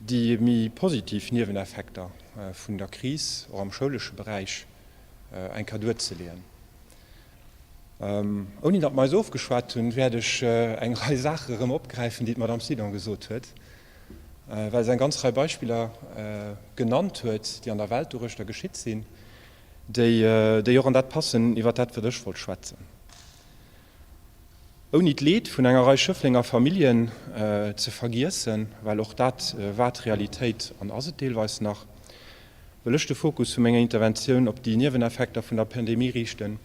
déi méi positiv Nieweneffekter vun der Kris och am schoulesche Beräich eng Kéier duerzeleeën. Ouni datt mer eis ofgeschwat hunn, wäert ech eng Rei Saache erëm opgräifen, déi d'Madame Sidon gesot huet, well se eng ganz Rei Beispiller genannt huet, déi an der Welt doruechter geschitt sinn, déi och an dat passen, iwwert dat, wat ech wollt schwätzen. Ouni d'Leed vun enger Rei Schëfflenger Familljen ze vergiessen, well och dat war d'Realitéit an ass et deelweis nach, wëll ech de Fokus vu menger Interventioun op déi Nieweneffekter vun der Pandemie riichten,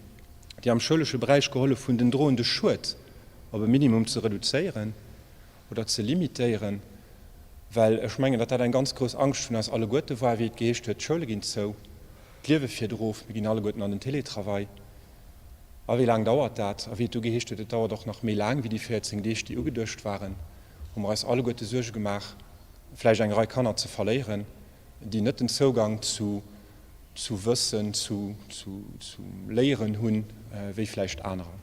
déi am schoulesche Beräich gehollef hunn, den drohende Schued op e Minimum ze reduzéieren oder ze limitéieren, well ech mengen, datt dat eng ganz grouss Angscht vun eis alleguerte war, wéi et geheescht huet, d'Schoule ginn zou, d'Liewe fiert erof, mir ginn alleguerten an den Télétravail. A wéi laang dauert dat? A wéi et du geheescht huet, et dauert och nach méi laang wéi déi 14 Deeg, déi ugeduecht waren, hu mer eis alleguerte Suerge gemaach, vläicht eng Rei Kanner ze verléieren, déi net den Zougang zu zu Wëssen, zu zu zum Léieren hunn, wéi vläicht anerer.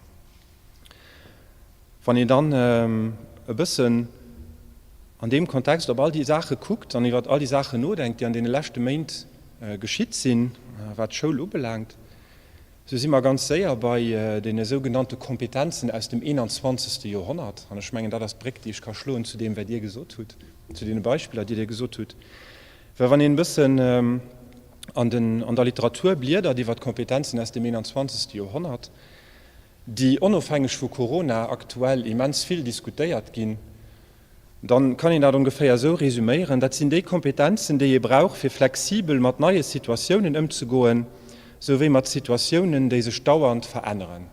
Wann een dann e bëssen an deem Kontext op all déi Saache kuckt an iwwer all déi Saachen nodenkt, déi an deene leschte Méint geschitt sinn, wat d'Schoul ubelaangt, Sou si mer ganz séier bei deene sougenannte Kompetenzen aus dem 21. Joerhonnert. An ech mengen, dat ass d'Bréck, déi ech ka schloen zu deem, wat Dir gesot hutt, zu deene Beispiller, déi Dir gesot hutt. Well wann een e bëssen an den, an der Literatur bliedert iwwer d'Kompetenzen aus dem 21. Joerhonnert, déi onofhängeg vu Corona aktuell immens vill diskutéiert ginn, Dann kann een dat ongeféier esou resüméieren, Dat sinn déi Kompetenzen, déi ee brauch, fir flexibel mat neie Situatiounen ëmzegoen, souwéi mat Situatiounen, déi sech dauernd veränneren.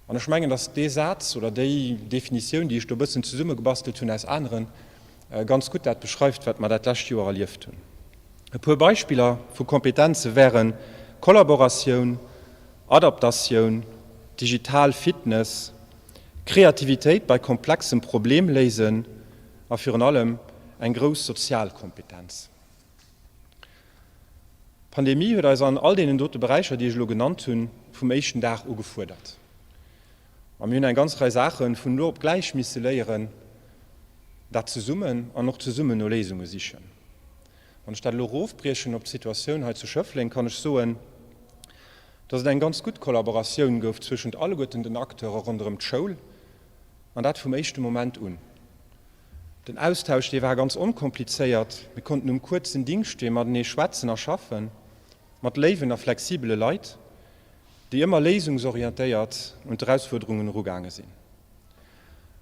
An ech mengen, dass dee Saz oder déi Definitioun, déi ech do e bëssen zesummegebastelt hunn aus aneren, ganz gutt dat beschreift, wat mer dat lescht Joer erlieft hunn. E puer Beispiller vu Kompetenze wären Kollaboratioun, Adaptatioun, digital Fitness, Kreativitéit bei komplexem Problemléisen a virun allem eng grouss sozial Kompetenz. D'Pandemie huet eis an all deenen dote Beräicher, déi ech elo genannt hunn, vum éischten Dag u gefuerdert. A mir hunn eng ganz Rei Saache vun elo op gläich misse léieren, dat zesummen an och zesummen no Léisunge sichen. Wann ech dat elo erofbriechen op d'Situatioun hei zu Schëffleng, kann ech soen, dass et eng ganz gutt Kollaboratioun gouf zwëschent alleguerten den Acteure ronderëm d'Schoul, an dat vum éischte Moment un. Den Austausch, dee war ganz onkomplizéiert, mir konnten um kuerzen Dingschtwee matenee schwätzen a schaffen, mat léiwen a flexibele Leit, déi ëmmer léisungsorientéiert un d'Erausfuerderungen erugaange sinn.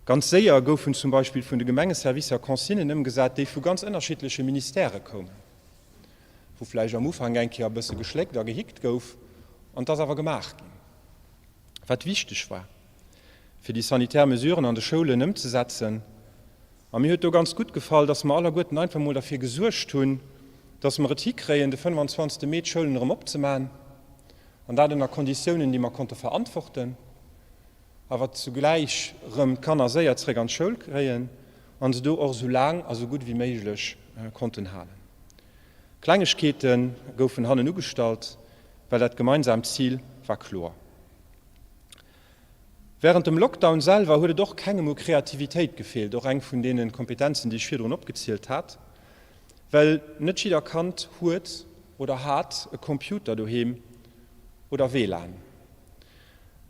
Ganz séier goufen zum Beispill vun de Gemengeservicer Consignen ëmgesat, déi vu ganz ënnerschiddleche Ministèrë koumen. wou vläicht am Ufank eng Kéier e bësse geschléckt a gehickt gouf, an et ass awer gemaach ginn, wat wichteg war, fir déi sanitär Mesuren an de Schoulen ëmzesetzen. A mir huet do ganz gutt gefall, dass mer allerguerten einfach emol derfir gesuergt hunn, dass mer et hikréien, de 25. Mee d'Schoulen erëm opzemachen, an dat ënner Konditiounen, déi mer konnte verantworten, awer zugläich erëm d'Kanner séier zréck an d'Schoul kréien a se do och esou laang a sou gutt ewéi méiglech konnten halen. Klengegkeete goufen hannen ugestallt, well dat gemeinsaamt Zil war kloer. Wärend dem Lockdown selwer huet et och kengem u Kreativitéit gefeelt, och eng vun deene Kompetenzen, déi ech virdrun opgezielt hat, well net jidder Kand huet oder hat e Computer doheem oder WLAN.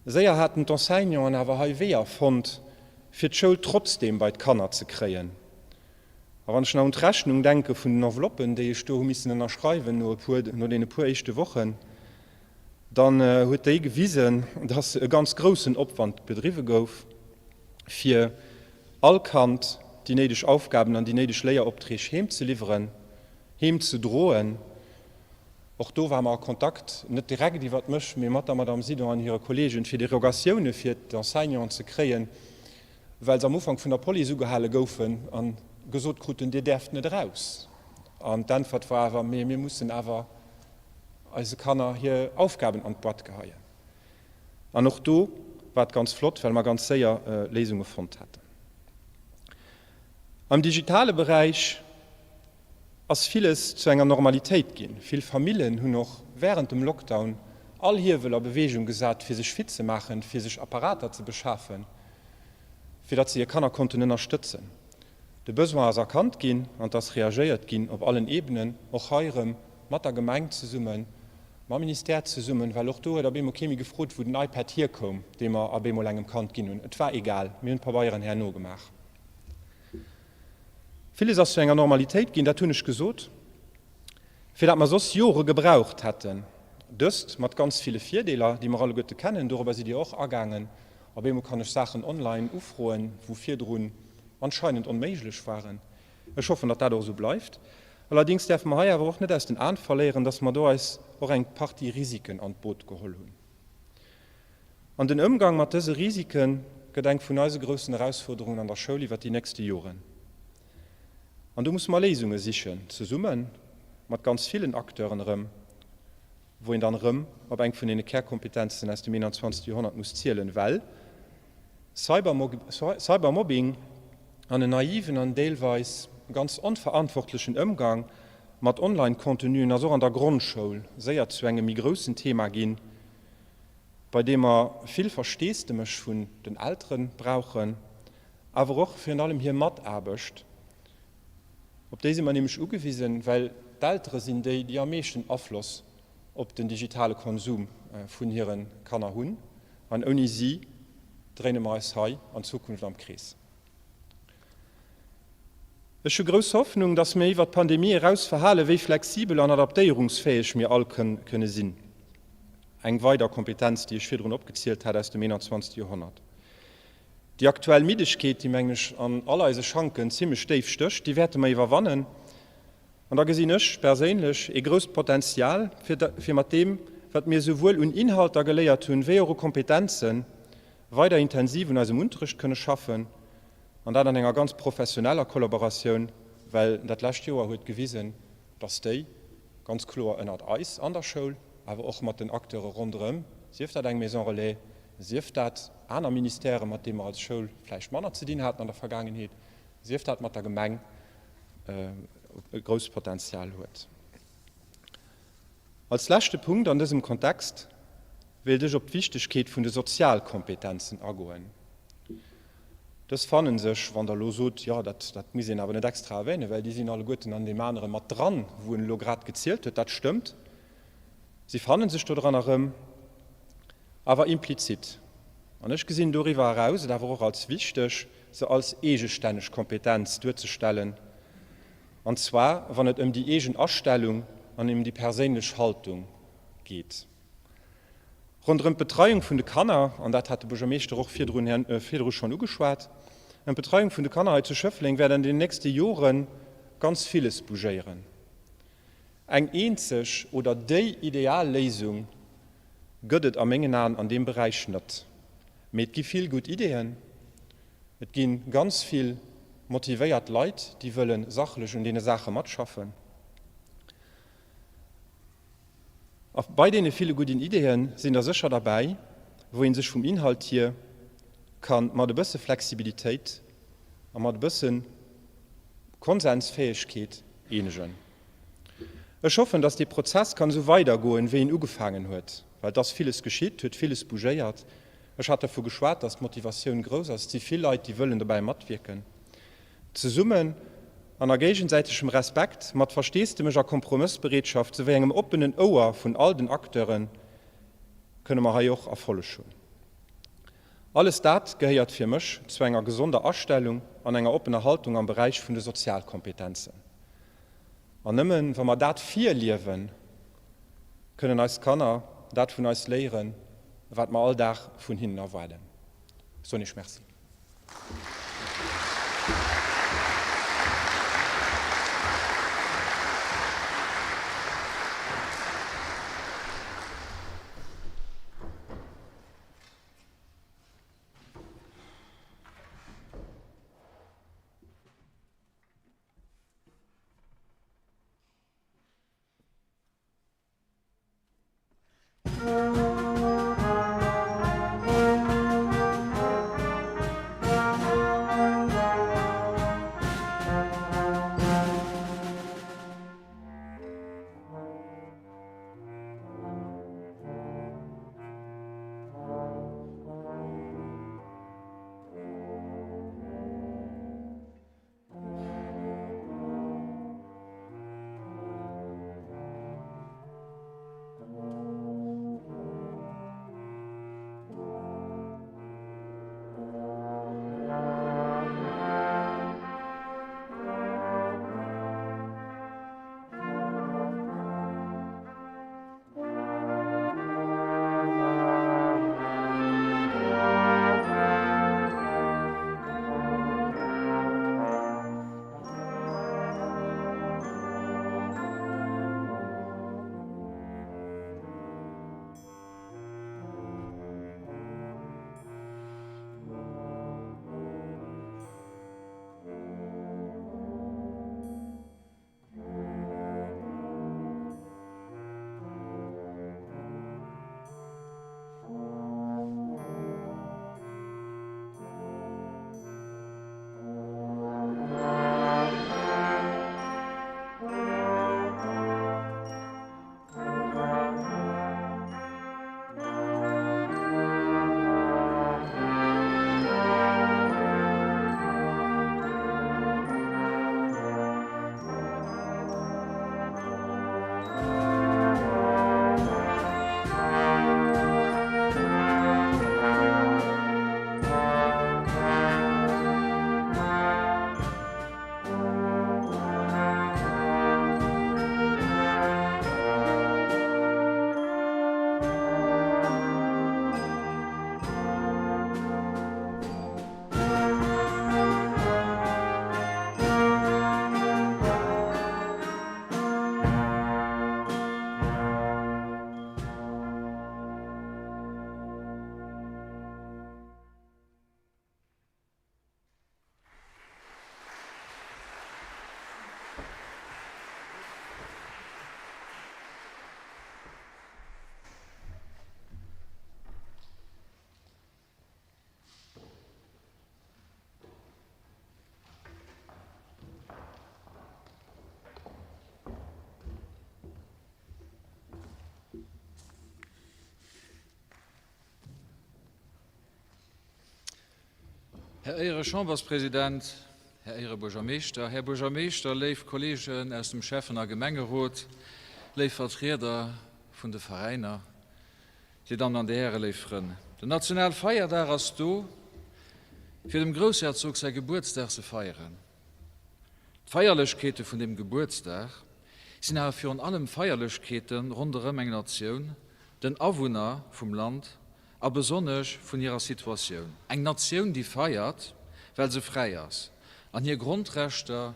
Séier haten d'Enseignanten awer hei Weeër fonnt, fir d'Schoul trotzdeem bei d'Kanner ze kréien. A wann ech nach un d'Rechnung denke vun den Enveloppen, déi ech do hu missen ënnerschreiwen no e puer, no deene puer éischte Wochen, dann huet déi gewisen, dass e ganz groussen Opwand bedriwwe gouf, fir all Kand déi néideg Aufgaben an déi néideg Léieropträg heem ze liwweren, heem ze droen. Och do ware mer a Kontakt, net direkt iwwert mech, mee mat der Madame Sidon an hire Kollegen, fir Derogatioune fir d'Enseignanten ze kréien, well se am Ufank vun der Police ugehale goufen a gesot kruten, Dir däerft net eraus. An d'Äntwert war awer, Mee mir mussen awer eise Kanner hir Aufgaben an d'Boîte geheien. An och do war et ganz flott, well mer ganz séier Léisunge fonnt haten. Am digitale Beräich ass villes zu enger Normalitéit ginn. Vill Famillen hunn och wärend dem Lockdown all Hiewel a Beweegung gesat, fir sech fit ze maachen, fir sech Apparater ze beschafen, fir datt se hir Kanner konnten ënnerstëtzen. De Besoin ass erkannt ginn an et ass reagéiert ginn op allen Ebenen, och hei erëm mat der Gemeng zesummen. Mam Ministère zesummen, well och do huet op eemol kee méi gefrot, wou den iPad hierkoum, dee mer op eemol engem Kand ginn hunn. Et war egal, mir hunn d'Pabeieren herno gemaach. Villes ass zu enger Normalitéit ginn, dat hunn ech gesot, fir dat mer soss Jore gebraucht hätten. Dëst mat ganz ville Virdeeler, déi mer alleguerte kennen, dorobber sidd Dir och agaangen. Op eemol kann ech Saachen online ufroen, wou virdrun anscheinend onméiglech waren. Ech hoffen, datt dat och esou bleift. Allerdings däerfe mer hei awer och net aus den Aen verléieren, datt mer do eis och eng Partie Risiken an d'Boot geholl hunn. An den Ëmgang mat dëse Risike gëtt eng vun eise groussen Erausfuerderungen an der Schoul iwwert déi nächste Joren. An do musse mer Léisunge sichen, zesumme mat ganz villen Acteuren erëm, wou een dann erëm op eng vun deene Kärkompetenzen aus dem 21. Joerhonnert muss zielen, well Cybermobbing an en naiven an deelweis ganz onverantwortlechen Ëmgang mat Online-Contenuen ass och an der Grondschoul séier zu engem méi groussen Thema ginn, bei deem mer vill Versteesdemech vun den Eltere brauchen, awer och virun allem hir Mataarbecht. Op déi si mer nämlech ugewisen, well d'Eltere sinn déi, déi am meeschten Afloss op den digitale Konsum vun hire Kanner hunn. An ouni si dréine mer eis hei an Zukunft am Krees. Ech hu grouss Hoffnung, dass mir iwwert d'Pandemie eraus verhale wéi flexibel an adaptéierungsfäeg mir all kënne sinn. Eng weider Kompetenz, déi ech virdrun opgezielt hat aus dem 21. Joerhonnert. Déi aktuell Middegkeet, déi, mengen ech, an all eise Schanken zimlech déif stécht, déi wäerte mer iwwerwannen. An da gesinn ech perséinlech ee grousst Potenzial, fir, fir mat deem, wat mir esouwuel un Inhalter geléiert hunn, wéi och u Kompetenzen, weider intensiv un eisem Unterrecht kënne schaffen, an dat an enger ganz professioneller Kollaboratioun, well dat lescht Joer huet gewisen, dass déi ganz kloer ënnert eis an der Schoul, awer och mat den Acteure ronderëm, sief dat eng Maison relais, sief dat aner Ministèrë mat deem mer als Schoul vläicht manner ze dinn haten an der Vergaangenheet, sief dat mat der Gemeng, e grousst Potenzial huet. Als leschte Punkt an dësem Kontext wéilt ech op d'Wichtegkeet vun de Sozialkompetenzen agoen. Dës fanne sech, wann Der elo sot, jo, dat, dat muss een awer net extra erwänen, well déi sinn alleguerten an deem anere mat dran, wou en elo grad gezielt huet, dat stëmmt, si fanne sech do dran erëm. Awer implizit. An ech gesinn doriwwer eraus et awer och als wichteg, se als eegestänneg Kompetenz duerzestellen, an zwar wann et ëm déi eegen Astellung an ëm déi perséinlech Haltung geet. Ronderëm d'Betreiung vun de Kanner, an dat hat de Buergermeeschter och virdrun, virdru schonn ugeschwat, ëm d'Betreiung vun de Kanner hei zu Schëffleng wäert an den nächste Jore ganz villes bougéieren. Eng eenzeg oder déi ideal Léisung gëtt et a mengen Aen an deem Beräich net. Mee et gi vill gutt Ideeën, et gi ganz vill motivéiert Leit, déi wëlle sachlech un deene Saache matschaffen. A bei deene ville gudden Ideeë sinn der sécher derbäi, wou ee sech vum Inhalt hier ka mat e bësse Flexibilitéit a mat e bësse Konsensfäegkeet eenegen. Ech hoffen, dass dee Prozess kann esou weidergoen, wéi en ugefaangen huet, well et ass villes geschitt, huet villes bougéiert. Ech hat dervu geschwat, dass d'Motivatioun grouss ass. Et si vill Leit, déi wëllen dobäi matwierken. Zesummen an a géigesäitegem Respekt, mat Versteesdemech a Kompromëssbereetschaft souwéi engem oppenen Ouer vun all den Acteure kënne mer hei och Erfolleg hunn. Alles dat gehéiert fir mech zu enger gesonder Astellung an enger oppener Haltung am Beräich vun de Sozialkompetenzen. An nëmmen wa mer dat virliewen, kënnen eis Kanner dat vun eis léieren, wat mer all Dag vun hinnen erwaarden. Ech soen Iech Merci. Här Éiere-Chamberspresident, Här Éiere-Buergermeeschter, Här Buergermeeschter, léif Kolleegen aus dem Schäffen a Gemengerot, léif Vertrieder vun de Veräiner, Dir Dammen an Dir Hären, léif Frënn, den Nationalfeierdag ass do, fir dem Groussherzog säi Gebuertsdag ze feieren. D'Feierlechkeete vun deem Gebuertsdag sinn awer virun allem Feierlechkeete ronderëm eng Natioun, den Awunner vum Land a besonnesch vun hirer Situatioun. Eng Natioun, déi feiert, well se fräi ass an hir Grondrechter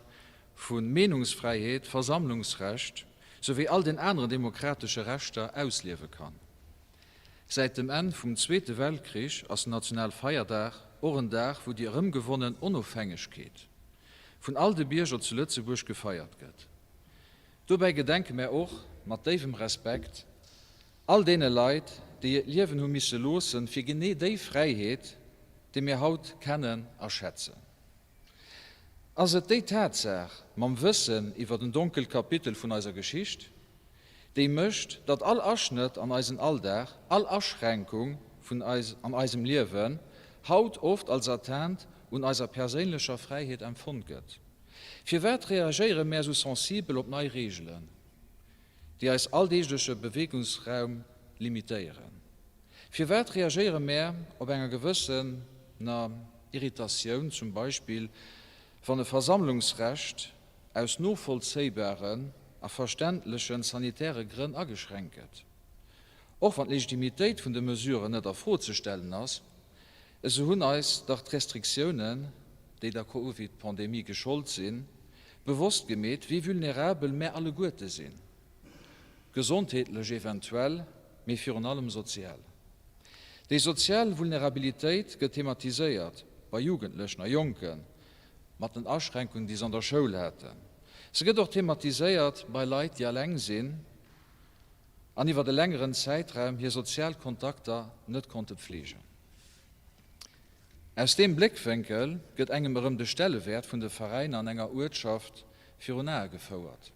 vu Meenungsfräiheet, Versammlungsrecht souwéi all den aneren demokratesche Rechter ausliewe kann. Säit dem Enn vum Zweete Weltkrich ass den Nationalfeierdag och en Dag, wou déi erëmgewonnen Onofhängegkeet vun all de Bierger zu Lëtzebuerg gefeiert gëtt. Dobäi gedenke mär och mat déiwem Respekt all deene Leit, déi hiert Liewen hu misse loossen, fir genee déi Fräiheet, déi mir haut kennen a schätzen. Ass et déi Tatsaach, mam Wëssen iwwer en donkelt Kapitel vun eiser Geschicht, déi mécht, datt all Aschnëtt an eisen Alldag, all Aschränkung vun eis an eisem Liewen haut oft als Atteinte un eiser perséinlecher Fräiheet empfonnt gëtt? Firwat reagéiere mär esou sensibel op nei Reegelen, déi eis alldeegleche Beweegungsraum limitéieren? Firwat reagéiere mär op enger gewëssener Irritatioun, zum Beispill wann e Versammlungsrecht aus novollzéibaren a verständlechen sanitäre Grënn ageschränkt gëtt? Och wann d'Legitimitéit vun de Mesuren net a Fro ze stellen ass, esou hunn eis dach d'Restriktiounen, déi der Covid-Pandemie geschollt sinn, bewosst gemeet, wéi vulnerabel mär alleguerte sinn. Gesondheetlech eventuell, mee virun allem sozial. Déi sozial Vulnerabilitéit gëtt thematiséiert bei Jugendlechen a Jonken mat den Aschränkungen, déi se an der Schoul haten. Se gëtt och thematiséiert bei Leit, déi alleng sinn an iwwert e längeren Zäitraum hir sozial Kontakter net konnte pfleegen. Aus deem Bléckwénkel gëtt engem erëm de Stellewäert vun de Veräiner an enger Uertschaft virun Ae gefouert.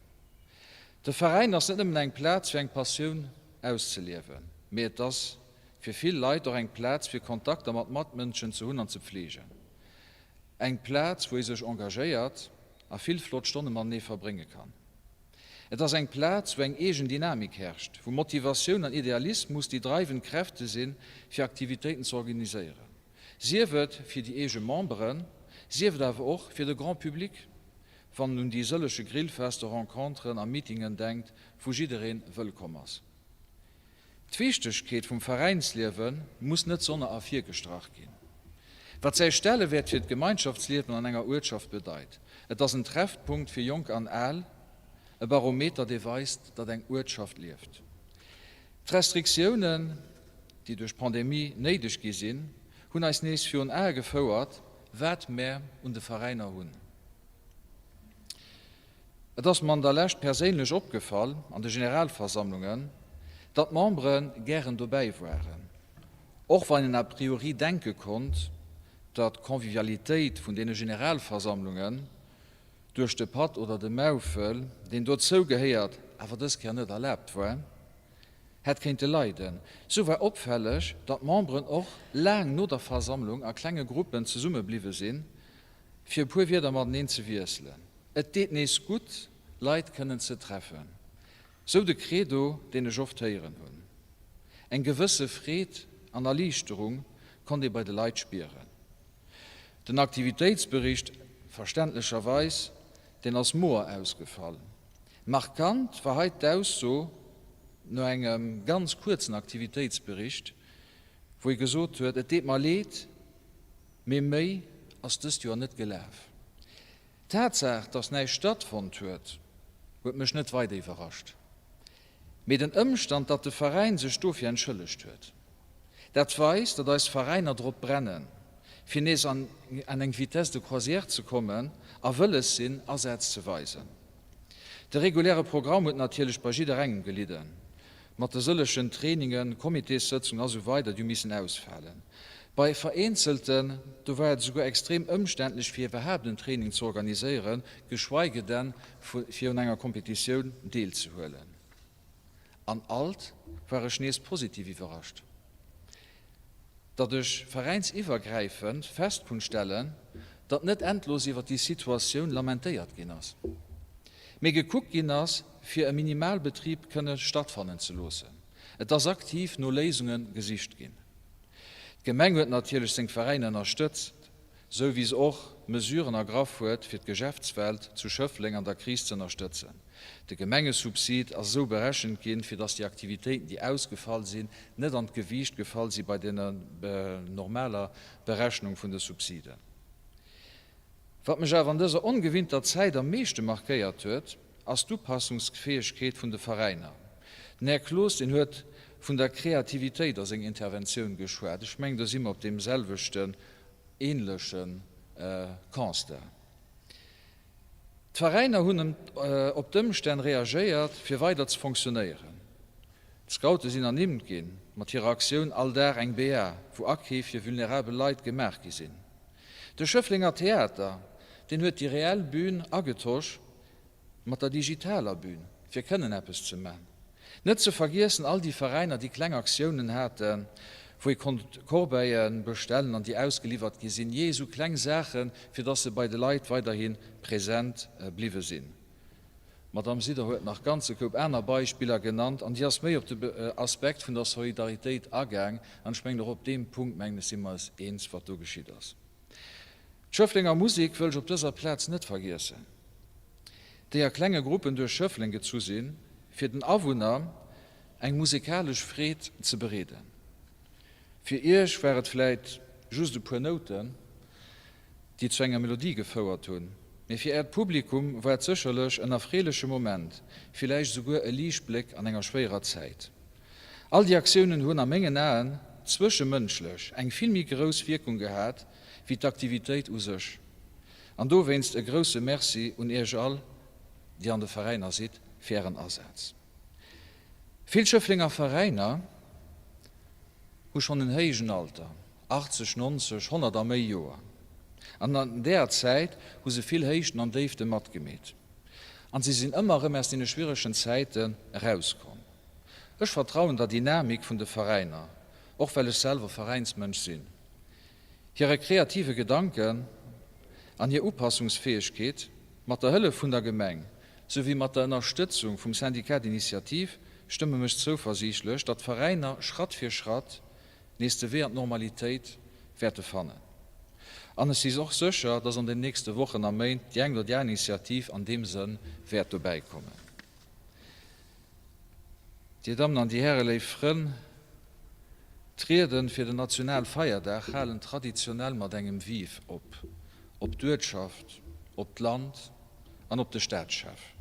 De Veräin ass net nëmmen eng Plaz fir eng Passioun auszeliewen, mee et ass fir vill Leit och eng Plaz fir Kontakter mat Matmënschen ze hunn an ze pfleegen. Eng Plaz wou ee sech engagéiert a vill flott Stonne matenee verbrénge kann. Et ass eng Plaz wou eng eegen Dynamik herrscht, wou Motivatioun an Idealismus déi dreiwend Kräfte sinn fir Aktivitéiten ze organiséieren. Sief et fir déi eege Memberen, sief et awer och fir de Grand Public, wann en un déi sëllege Grillfester, Renconteren a Meetingen denkt, wou jiddereen wëllkomm ass. D'Wichtegkeet vum Veräinsliewe muss net sonner ervirgestrach ginn, wat säi Stellewäert fir d'Gemeinschaftsliewen an enger Uertschaft bedeit. Et ass en Treffpunkt fir Jonk an Al, e Barometer, dee weist, datt eng Uertschaft lieft. D'Restriktiounen, déi duerch d'Pandemie néideg gi sinn, hunn eis nees virun Ae gefouert, wat mär un de Veräiner hunn. Et ass mer an der Lescht perséinlech opgefall an de Generalversammlungen, datt d'Membere gären dobäi waren, och wann een a priori denke konnt, datt d'Convivialitéit vun deene Generalversammlungen duerch de Patt oder de Maufel, deen dozou gehéiert, awer dës Kéier net erlaabt war. Hätt kéinte leiden. Sou war opfälleg, datt d'Memberen och laang no der Versammlung a klenge Gruppen zesumme bliwwe sinn, fir e puer Wierder mateneen ze wiesselen. Et deet nees gutt, Leit kënnen ze treffen, sou de Credo, deen ech oft héieren hunn. Eng gewësse Freed an Erliichterung konnt ee bei de Leit spieren. Den Aktivitéitsbericht, verständlecherweis, deen ass moer ausgefall. Markant war hei d'Ausso no engem ganz kuerzen Aktivitéitsbericht, wou ee gesot huet, Et deet mer leed, mee méi ass dëst Joer net gelaf. D'Tatsaach, datt näischt stattfonnt huet, huet mech net weider iwwerrascht, mee den Ëmstand, datt de Veräin sech dofir entschëllegt huet. Dat weist, datt eis Veräiner drop brennen, fir nees an eng Vitesse de croisière ze kommen a wëlles sinn, Asaz ze weisen. De reguläre Programm huet natierlech bei jidderengem gelidden, mat de sëllegen Trainingen, Comitéssëtzungen a sou weider déi hu missen ausfalen. Bei vereenzelten, do war et esouguer extrem ëmständlech fir iwwerhaapt en Training ze organiséieren, geschweige denn fir un enger Kompetitioun deelzehuelen. An alt war ech nees positiv iwwerrascht. Datt ech veräinsiwwergräifend fest kunn stellen, datt net endlos iwwer déi Situatioun lamentéiert ginn ass, mee gekuckt ginn ass, fir e Minimalbetrib kënne stattfannen ze loossen. Et ass aktiv no Léisunge gesicht ginn. D'Gemeng huet natierlech seng Veräiner ënnerstëtzt, sou wéi se och Mesuren ergraff huet, fir d'Geschäftswelt zu Schëffleng an der Kris ze ënnerstëtzen. De Gemengesubsid ass esou berechent ginn, fir dass déi Aktivitéiten, déi ausgefall sinn, net an d'Gewiicht gefall si bei der normaler Berechnung vun de Subsiden. Wat mech awer an dëser ongewinnter Zäit am meeschte markéiert huet, ass d'Upassungsfäegkeet vun de Veräiner. Den Här Cloos, deen huet vun der Kreativitéit a senger Interventioun geschwat. Ech mengen, do si mer op deem selwechten, ähnleche Constat. D'Veräiner hunn op d'Ëmstänn reagéiert, fir weider ze fonctionnéieren. D'Scoute sinn ernimmt ginn, mat hirer Aktioun All Dag eng BA, wou Akeef fir vulnerabel Leit gemaach gi sinn. De Schëfflenger Theater, deen huet déi reell Bün agetosch mat der digitaler Bün, fir kënnen eppes ze man. Net ze vergiessen all déi Veräiner, déi kleng Aktiounen haten, wou ee konnt Corbeillen bestellen an déi ausgeliwwert gi sinn, jee esou kleng Saachen, fir dass se bei de Leit weiderhi present bliwwe sinn. D'Madame Sider huet nach ganze Koup aner Beispiller genannt an déi ass méi op de Aspekt vun der Solidaritéit agaang an ech mengen och op deem Punkt, mengen ech, si mer eis eens, wat do geschitt ass. D'Schëfflenger Musek wëll ech op dëser Plaz net vergiessen. Déi a klenge Gruppen duerch Schëffleng gezu sinn, fir den Awunner eng musekalesch Freed ze bereeden. Fir iech war et vläit just e puer Nouten, déi zu enger Melodie gefouert hunn, mee fir äert Publikum war et sécherlech en erfreeleche Moment, villäicht esouguer e Liichtbléck an enger schwéierer Zäit. All déi Aktiounen hunn a mengen Aen zwëschemënschlech eng vill méi grouss Wierkung gehat, wéi d'Aktivitéit u sech. An dowéinst e grousse Merci un Iech all, déi an de Veräiner sidd, fir Ären Asaz. Vill Schëfflenger Veräiner hu schonn en héijen Alter, 80, 90, 100 a méi Joer. An an deeër Zäit hu se vill Héichten an Déifte matgemeet. An se sinn ëmmer erëm aus deene schwieregen Zäiten erauskomm. Ech vertrauen der Dynamik vun de Veräiner, och well ech selwer Veräinsmënsch sinn. Hire kreative Gedanken an hir Upassungsfäegkeet, mat der Hëllef vun der Gemeng souwéi mat der Ënnerstëtzung vum Syndicat d'initiative, stëmme mech zouversiichtlech, datt d'Veräiner Schratt fir Schratt nees de Wee an d'Normalitéit wäerte fannen. An ech si och sécher, datt an den nächste Wochen a Méint déi eng oder déi aner Initiativ an deem Sënn wäert dobäikommen. Dir Dammen an Dir Hären, léif Frënn, d'Rieden fir den Nationalfeierdag halen traditionell mat engem Vive op, op d'Uertschaft, op d'Land an op de Staatschef.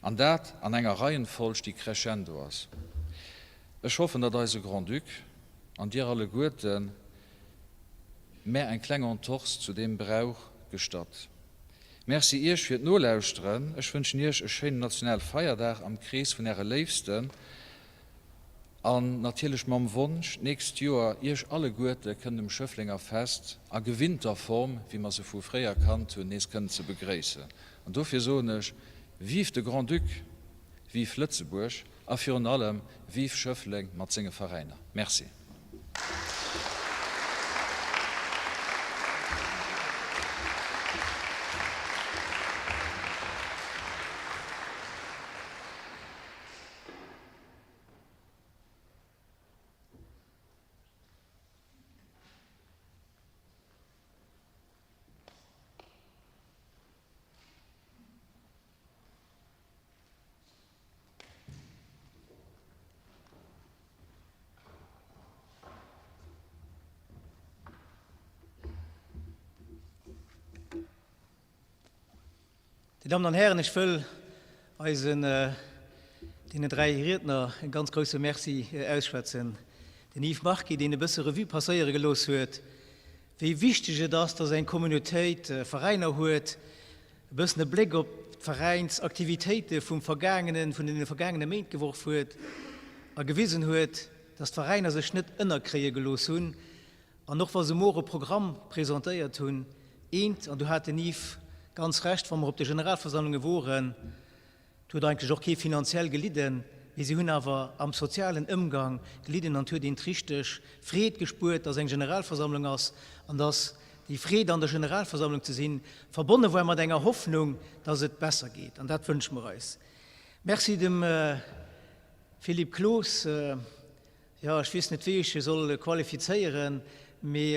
An dat an enger Reihenfolg, déi crescendo ass. Ech hoffen, datt eise Grand-Duc an Dir alleguerten mär eng kleng Entorse zu deem Brauch gestatt. Merci Iech fir d'Nolauschteren. Ech wënschen Iech e schéinen Nationalfeierdag am Krees vun Äre Léifsten an natierlech mam Wonsch, d'nächst Joer Iech alleguerte kënnen um Schëfflenger Fest a gewinnter Form, wéi mer se vu fréier kannt hunn, nees kënnen ze begréissen. An dofir soen ech, Vive de Grand-Duc, vive Lëtzebuerg a virun allem vive Schëffleng mat senge Veräiner. Merci. Dir Dammen an Hären, ech wëll eisen deenen dräi Riedner e ganz grouse Merci ausschwätzen. Den Yves Marchi, deen e bësse Revue passéiere gelooss huet, wéi wichteg et ass, dass eng Communautéit Veräiner huet, e bëssen e Bléck op d'Veräinsaktivitéite vum vergaangenen, vun deene vergaangene Méint geworf huet a gewisen huet, dass d'Veräiner sech net ënnerkréie gelooss hunn an och wa se muer e Programm presentéiert hunn, eent, an do hat den Yves ganz Recht, wa mer op de Generalversammlunge woren, do huet eigentlech och kee finanziell gelidden. Mee si hunn awer am sozialen Ëmgang gelidden an 't huet een d'richteg Freed gespuert, dass eng Generalversammlung ass an dass déi Freed an der Generalversammlung ze sinn, verbonne war mat enger Hoffnung, dass et besser geet. An dat wënsche mer eis. Merci dem Philippe Cloos. Jo, ech weess net, wéi ech e soll qualifizéieren, mee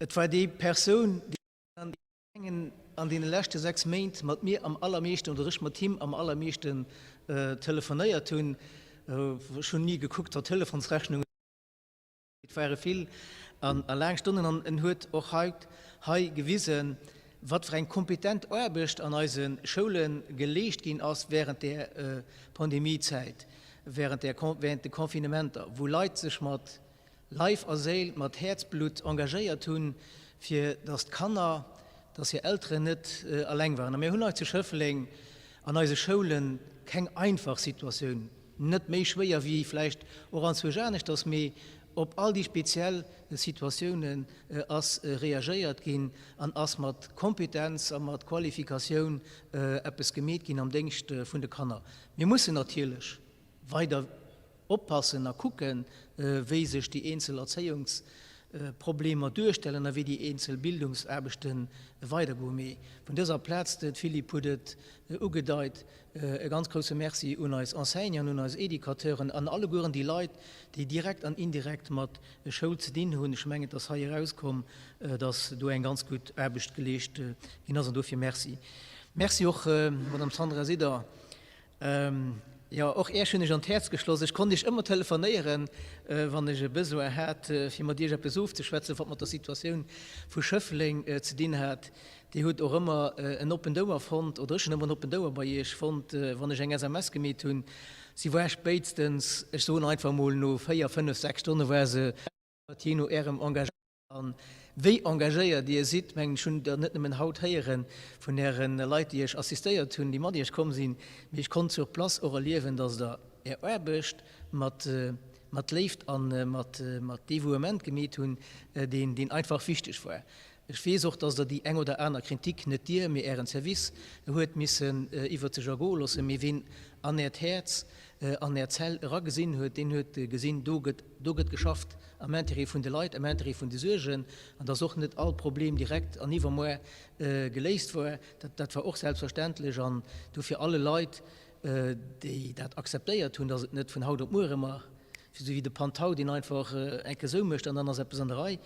et war déi Persoun, déi. Mengen an deene leschte 6 Méint mat mir am allermeeschten, oder ech mat him am allermeeschten telefonéiert hunn. Ech hunn ni gekuckt, wat d'Telefonsrechnungen, et ware vill a laang Stonnen. An en huet och haut hei gewisen, wat fir eng kompetent Aarbecht an eise Schoule geleescht ginn ass während där Pandemiezäit, während der, während de Confinementer, wou Leit sech mat Leif a Séil mat Häerzblutt engagéiert hunn, fir dass d'Kanner, dass hir Elteren net eleng waren. A mir hunn hei zu Schëffleng an eise Schoulen keng einfach Situatioun, net méi schwéier wéi vläicht och anzwousch aneschters, mee op all déi speziell Situatiounen ass reagéiert ginn an ass mat Kompetenz a mat Qualifikatioun eppes gemeet ginn am Déngscht vun de Kanner. Mir mussen natierlech weider Oppassen a kucken, wéi sech déi eenzel Erzéiungsproblemer duerstellen a wéi déi eenzel Bildungsaarbechte weidergoen. Mee vun dëser Plaz, de Philippe huet et ugedeit, e ganz grousse Merci un eis Enseignanten, un eis Educateuren an allegueren déi Leit, déi direkt an indirekt mat Schoul ze dinn hunn. Ech mengen, et ass hei erauskomm, dass do eng ganz gutt Aarbecht geleescht ginn ass an dofir Merci. Merci och, Madame Sandra Sider. Jo, och Iech hunn ech an d'Häerz geschloss. Ech konnt Iech ëmmer telefonéieren, wann ech e Besoin hat, fir mat Iech eppes ofzeschwätzen, wat mat der Situatioun vu Schëffleng ze dinn hat. Dir hutt och ëmmer en oppent Ouer fonnt, oder ech hunn ëmmer en oppent Ouer bei Iech fonnt, wann ech eng SMS gemeet hunn. Si war spéitstens, ech soen einfach emol, no 4, 5, 6 Stonne war se, jee no Ärem Engagement. A wéi engagéiert Dir sidd, mengen ech, hunn Der net nëmmen haut héiere vun Äre Leit, déi Iech assistéiert hunn, déi mat Iech komm sinn, mee ech konnt sur place och erliewen, dass Der Är Aarbecht mat mat Léift a mat mat Devouement gemeet hunn, deen deen einfach wichteg war. Ech weess och, dass Der déi eng oder aner Kritik, net Dir, mee Ären Service, huet missen iwwert sech ergoe loossen, mee ween an Äert Häerz an Är Zell eragesinn huet, deen huet gesinn, do gëtt, do gëtt geschafft am Intérêt vun de Leit, am Intérêt vun de Suergen, an dass och net all Problem direkt an iwwermuer geléist war, dat, dat war och selbstverständlech. An dofir alle Leit, déi dat akzeptéiert hunn, dass et net vun haut op muer ëmmer, esou wéi de Pantau, deen einfach enke sou mécht an dann ass eppes an der Rei,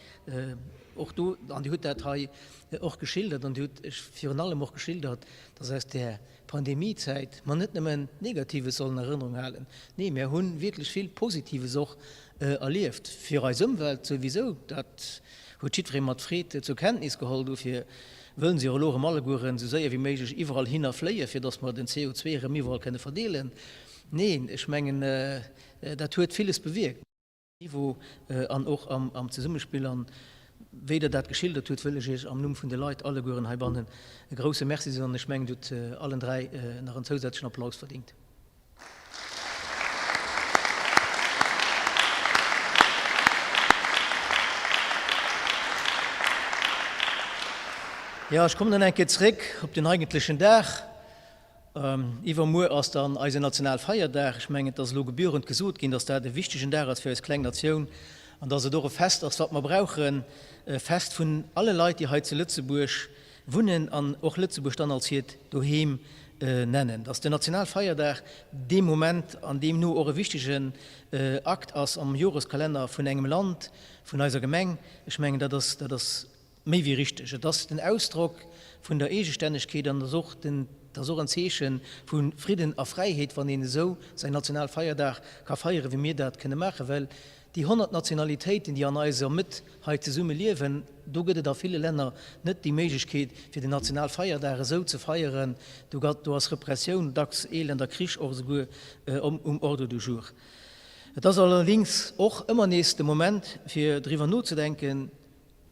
och do, an Dir hutt dat hei och geschildert, an Dir hutt virun allem och geschildert, dass aus där Pandemiezäit mer net nëmmen Negatives sollen a Erënnerung halen, nee, mär hu wierklech vill Positives och erlieft, fir eis Ëmwelt souwisou, dat huet jiddweree mat Freed zur Kenntnis geholl, dofir wëllen se jo elo erëm allegueren esou séier wéi méiglech iwwerall hinner fléien, fir datt mer den CO2 erëm iwwerall kënne verdeelen. Neen, ech mengen, dat huet villes bewierkt. Niveau an och am Zesummespill. An wéi Der dat geschildert hutt, wëll ech Iech am Numm vun de Leit allegueren heibannen e grouse Merci soen. An ech mengen, Dir hutt allen dräi nach en zousätzlechen Applaus verdingt. Jo, ech kommen dann eng Kéier zréck op den eigentlechen Dag. Iwwermuer ass dann eisen Nationalfeierdag. Ech mengen, et ass elo gebührend gesot ginn, dass dat e wichtegen Dag ass fir eis kleng Natioun an dass et och e Fest ass, wat mer brauchen, e Fest vun alle Leit, déi hei zu Lëtzebuerg wunnen an och Lëtzebuerg dann als hiert Doheem nennen. Dass den Nationalfeierdag dee Moment an deemno och e wichtegen Akt ass am Joreskalenner vun engem Land, vun eiser Gemeng, ech mengen, dat ass, dat ass Méi wéi richteg. Et ass den Ausdrock vun der Eegestännegkeet an ass och den, ass och en Zeeche vu Fridden a Fräiheet, wann een esou säin Nationalfeierdag ka feieren, wéi mir dat kënne maachen. Well déi 100 Nationalitéiten, déi an eiser Mëtt hei zesumme liewen, do gëtt et a ville Länner net déi Méiglechkeet, fir den Nationalfeierdag esou ze feieren. Do gëtt, do ass Repressioun, dacks Elend a Krich och esouguer um Ordre du jour. Et ass allerdéngs och ëmmer nees de Moment, fir driwwer nozedenken,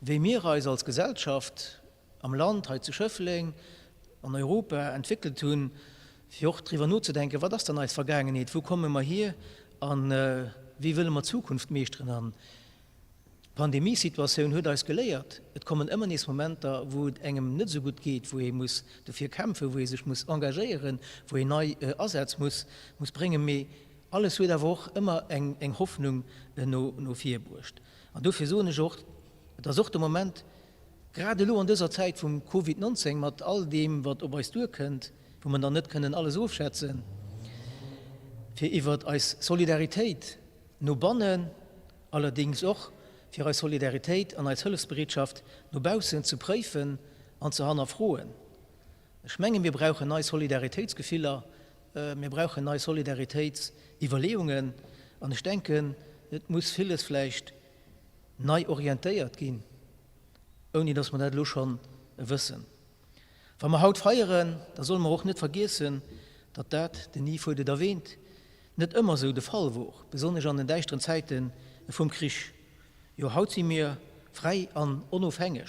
Wéi mir eis als Gesellschaft am Land, hei zu Schëffleng, an Europa entwéckelt hunn, fir och driwwer nozedenken, wat ass dann eis Vergaangenheet, wou komme mer hier a wéi wëlle mer d'Zukunft meeschteren. An D'Pandemiesituatioun huet eis geléiert, et kommen ëmmer nees Momenter, wou et engem net esou gutt geet, wou ee muss dofir kämpfen, wou ee sech muss engagéieren, wou een nei Asätz muss muss bréngen. Mee alles huet awer och ëmmer eng eng Hoffnung no no vir bruecht. An dofir soen ech och, et ass och de Moment, grad elo an dëser Zäit vum Covid 19, mat all deem wat op eis duerkënnt, wou mer dann net kënnen alles ofschätzen, fir iwwert eis Solidaritéit no bannen, allerdéngs och fir eis Solidaritéit an eis Hëllefsbereetschaft no baussen ze préifen an ze hannerfroen. Ech menge mir brauchen nei Solidaritéitsgefiller, mir brauchen nei Solidaritétsiwwerleeungen an ech denken, et muss villes vläicht nei orientéiert ginn, ouni datt mer dat elo scho wëssen. Wa mer haut feieren, da solle mer och net vergiessen, datt dat, den Yves huet et erwähnt, net ëmmer esou de Fall wor, besonnesch an den däischteren Zäite vum Krich. Jo, haut si mir fräi an onofhängeg.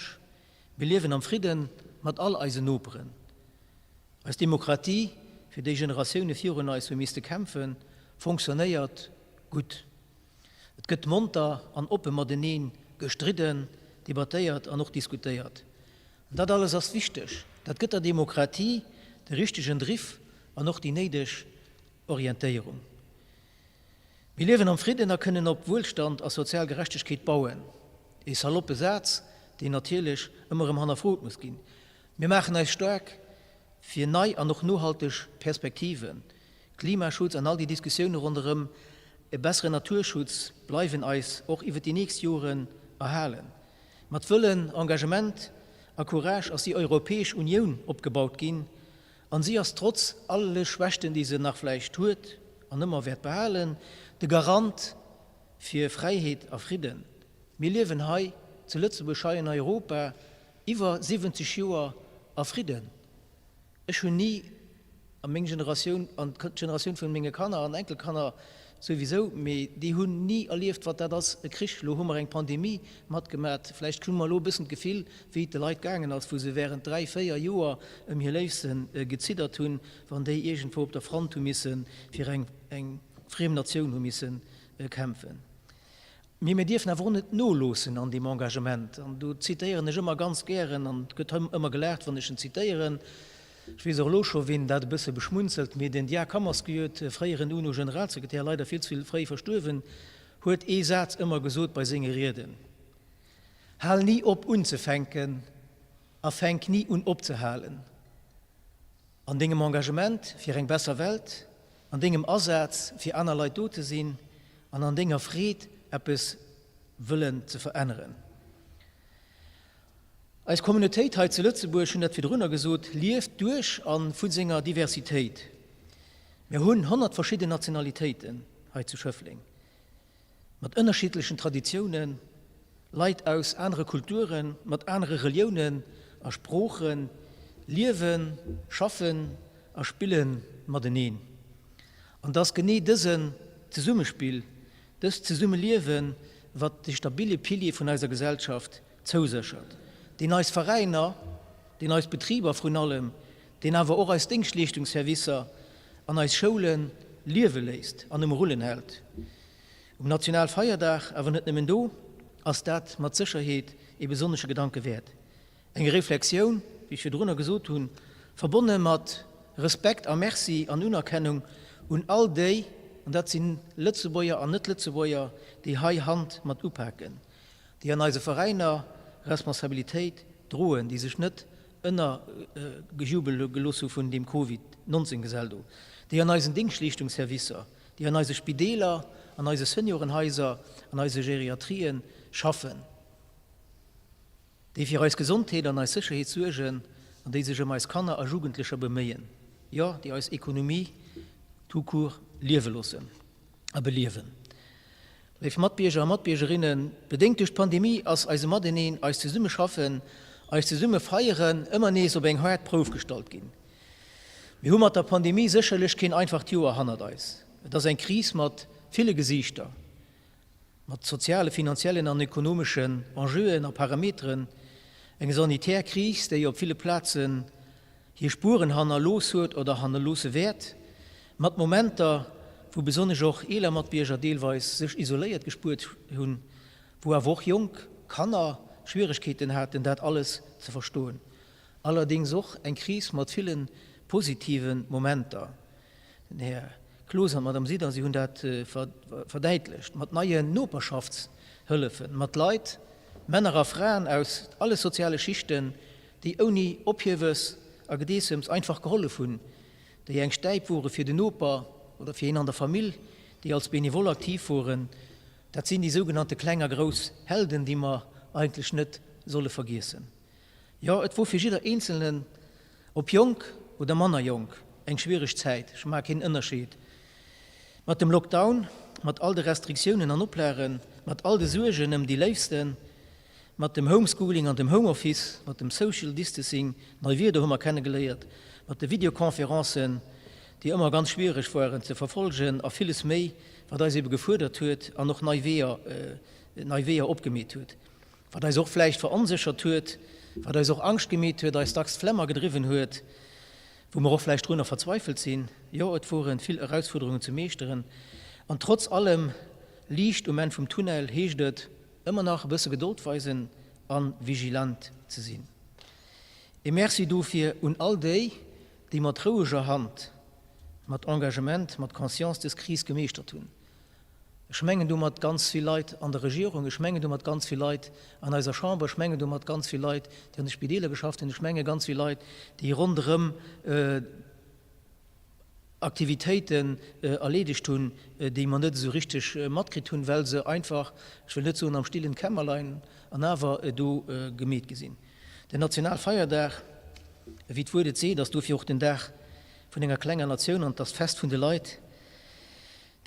Mir liewen am Fridden mat all eisen Noperen. Eis Demokratie, fir déi Generatioune virun eis hu misste kämpfen, fonctionnéiert gutt. Et gëtt monter an oppe matenee gestridden, debattéiert an och diskutéiert. An dat alles ass wichteg. Dat gëtt der Demokratie de richtegen Driff an och déi néideg Orientéierung. Mir liewen am Fridden a kënnen op Wuelstand a sozial Gerechtegkeet bauen. Ee saloppe Saz, deen natierlech ëmmer erëm hannerfrot muss ginn. Mir maachen eis staark fir nei an och nohalteg Perspektiven. Klimaschutz an all déi Diskussioune ronderëm e besseren Naturschutz bleiwen eis och iwwer déi nächst Joren erhalen. Mat Wëllen, Engagement a Courage ass déi Europäesch Unioun opgebaut ginn, an si ass trotz alle Schwächten, déi se nach vläicht huet an ëmmer wäert behalen, de Garant fir Fräiheet a Fridden. Mir liewen hei zu Lëtzebuerg, hei an Europa iwwer 70 Joer a Fridden. Ech hunn ni, a meng Generatioun an d'Generatioun vun menge Kanner an Enkelkanner souwisou, mee déi hunn ni erlieft, wat dat ass, e Krich. Elo hu mer eng Pandemie matgemat. Vläicht hu mer elo e bëssen d'Gefill, wéi et de Leit gaangen ass, wou se während dräi, véier Joer ëm hir Léifste geziddert hunn, wann déi iergendwou op der Front hu misse fir eng friem Natioun hu misse kämpfen. Mee mir dierfen awer och net noloossen an deem Engagement. An do zitéieren ech ëmmer ganz gären, an et gëtt ëmmer gelaacht, wann ech en zitéieren, ech weess och elo scho wien dat e bësse beschmunzelt, mee den Dag Hammarskjöld, fréieren UNO-Generalsekretär, leider vill ze fréi verstuerwen, huet ee Saz ëmmer gesot bei senge Rieden, Hal ni op unzefänken a fänk ni un opzehalen. An dengem Engagement fir eng besser Welt, an dengem Asaz fir aner Leit do ze sinn an an denger Freed eppes wëllen ze veränneren. Eis Communautéit hei zu Lëtzebuerg, hunn dat virdrunner gesot, lieft duerch a vu senger Diversitéit. Mir hunn 100 verschidden Nationalitéiten hei zu Schëffleng. Mat ënnerschiddlechen Traditiounen, Leit aus anere Kulturen, mat anere Reliounen a Sproochen liewen, schaffen a spille mateneen. An et ass genee dësen Zesummespill, dëst Zesummeliewen, wat de stabile Pilier vun eiser Gesellschaft zouséchert, deen eis Veräiner, deen eis Betriber vrun allem, deen awer och eis Déngschtleeschtungsservicer an eis Schoule liewe léisst an um Rullen hält. Um Nationalfeierdag, awer net nëmmen do, ass dat mat Sécherheet ee besonnesche Gedanke wäert. Eng Reflexioun, wéi ech virdrunner gesot hunn, verbonne mat Respekt a Merci an Unerkennung un all déi, an dat sinn Lëtzebuerger an Net-Lëtzebuerger, déi hei Hand mat upaken, déi an eise Veräiner Responsabilitéit droen, déi sech net ënnergejubel gelooss hu vun deem Covid 19 Gesell do, déi an eisen Dingschtleeschtungsservicer, déi an eise Spideeler, an eise Seniorenhaiser, an eise Geriatrien schaffen, déi fir eis Gesondheet an eis Sécherheet suergen an déi sech ëm eis Kanner a Jugendlecher beméien, jo, déi eis Ekonomie tout court liewe loossen a beliewen. Léif Matbierger a Matbiergerinnen, bedéngt duerch d'Pandemie ass eise Mateneen, eist Zesummeschaffen, eist Zesummefeieren ëmmer nees op eng haart Prouf gestallt ginn. Mir hu mat der Pandemie sécherlech keen einfacht Joer hannert eis. Et ass eng Kris mat ville Gesiichter, mat soziale, finanziellen an ekonomeschen Enjeuen a Parameteren, eng sanitär Kris, déi op ville Plazen hir Spueren hannerlooss huet oder hannerloosse wäert, mat Momenter, wou besonnesch och eeler Matbierger deelweis sech isoléiert gespuert hunn. Wou awer och jonk Kanner Schwieregkeeten haten, dat alles ze verstoen. Allerdéngs och eng Kris mat ville positive Momenter. Den Här Cloos an d'Madame Sider, si hunn dat verdäitlecht, mat neien Noperschaftshëllefen, mat Leit, Männer a Fraen aus alle soziale Schichten, déi ouni Ophiewes a Gedeessems einfach gehollef hunn, déi eng Stäip wore fir den Noper oder fir een an der Famill, déi als Benevole aktiv woren. Dat sinn déi sougenannte kleng a grouss Helden, déi mer eigentlech net solle vergiessen. Jo, et wor fir jidder Eenzelnen, ob jonk oder manner jonk, eng schwiereg Zäit, ech maache keen Ënnerscheed. Mat dem Lockdown, mat all de Restriktiounen an Oplagen, mat all de Suergen ëm déi Léifsten, mat dem Homeschooling an dem Homeoffice, mat dem Social Distancing, nei Wierder hu mer kennegeléiert, mat de Videoconferencen, déi ëmmer ganz schwiereg waren ze verfolgen a villes méi, wat eis ebe gefuerdert huet an och nei Weeër, nei Weeër opgemeet huet. Wat eis och vläicht veronséchert huet, wat eis och Angscht gemeet huet, eis dacks d'Flemmer gedriwwen huet, wou mer och vläicht drunner verzweifelt sinn. Jo, et wore vill Erausfuerderungen ze meeschteren. An trotz allem, Liicht um Enn vum Tunnel, heescht et ëmmer nach e bësse Gedold weisen a vigilant ze sinn. E Merci dofir un all déi, déi mat roueger Hand, mat Engagement, mat Conscience dës Kris gemeeschtert hunn. Ech mengen domat ganz vill Leit an der Regierung, ech mengen domat ganz vill Leit an eiser Chamber, ech mengen domat ganz vill Leit, déi an de Spideeler geschafft hunn, ech menge ganz vill Leit, déi ronderëm Aktivitéiten erleedegt hunn, déi mer net esou richteg matkritt hunn, well se einfach, ech wëll net soen am stillen Kämmerlein, an awer do gemeet gi sinn. Den Nationalfeierdag, wéi d'Wuert et seet, ass dofir och den Dag vun enger klenger Natioun an et ass d'Fest vun de Leit,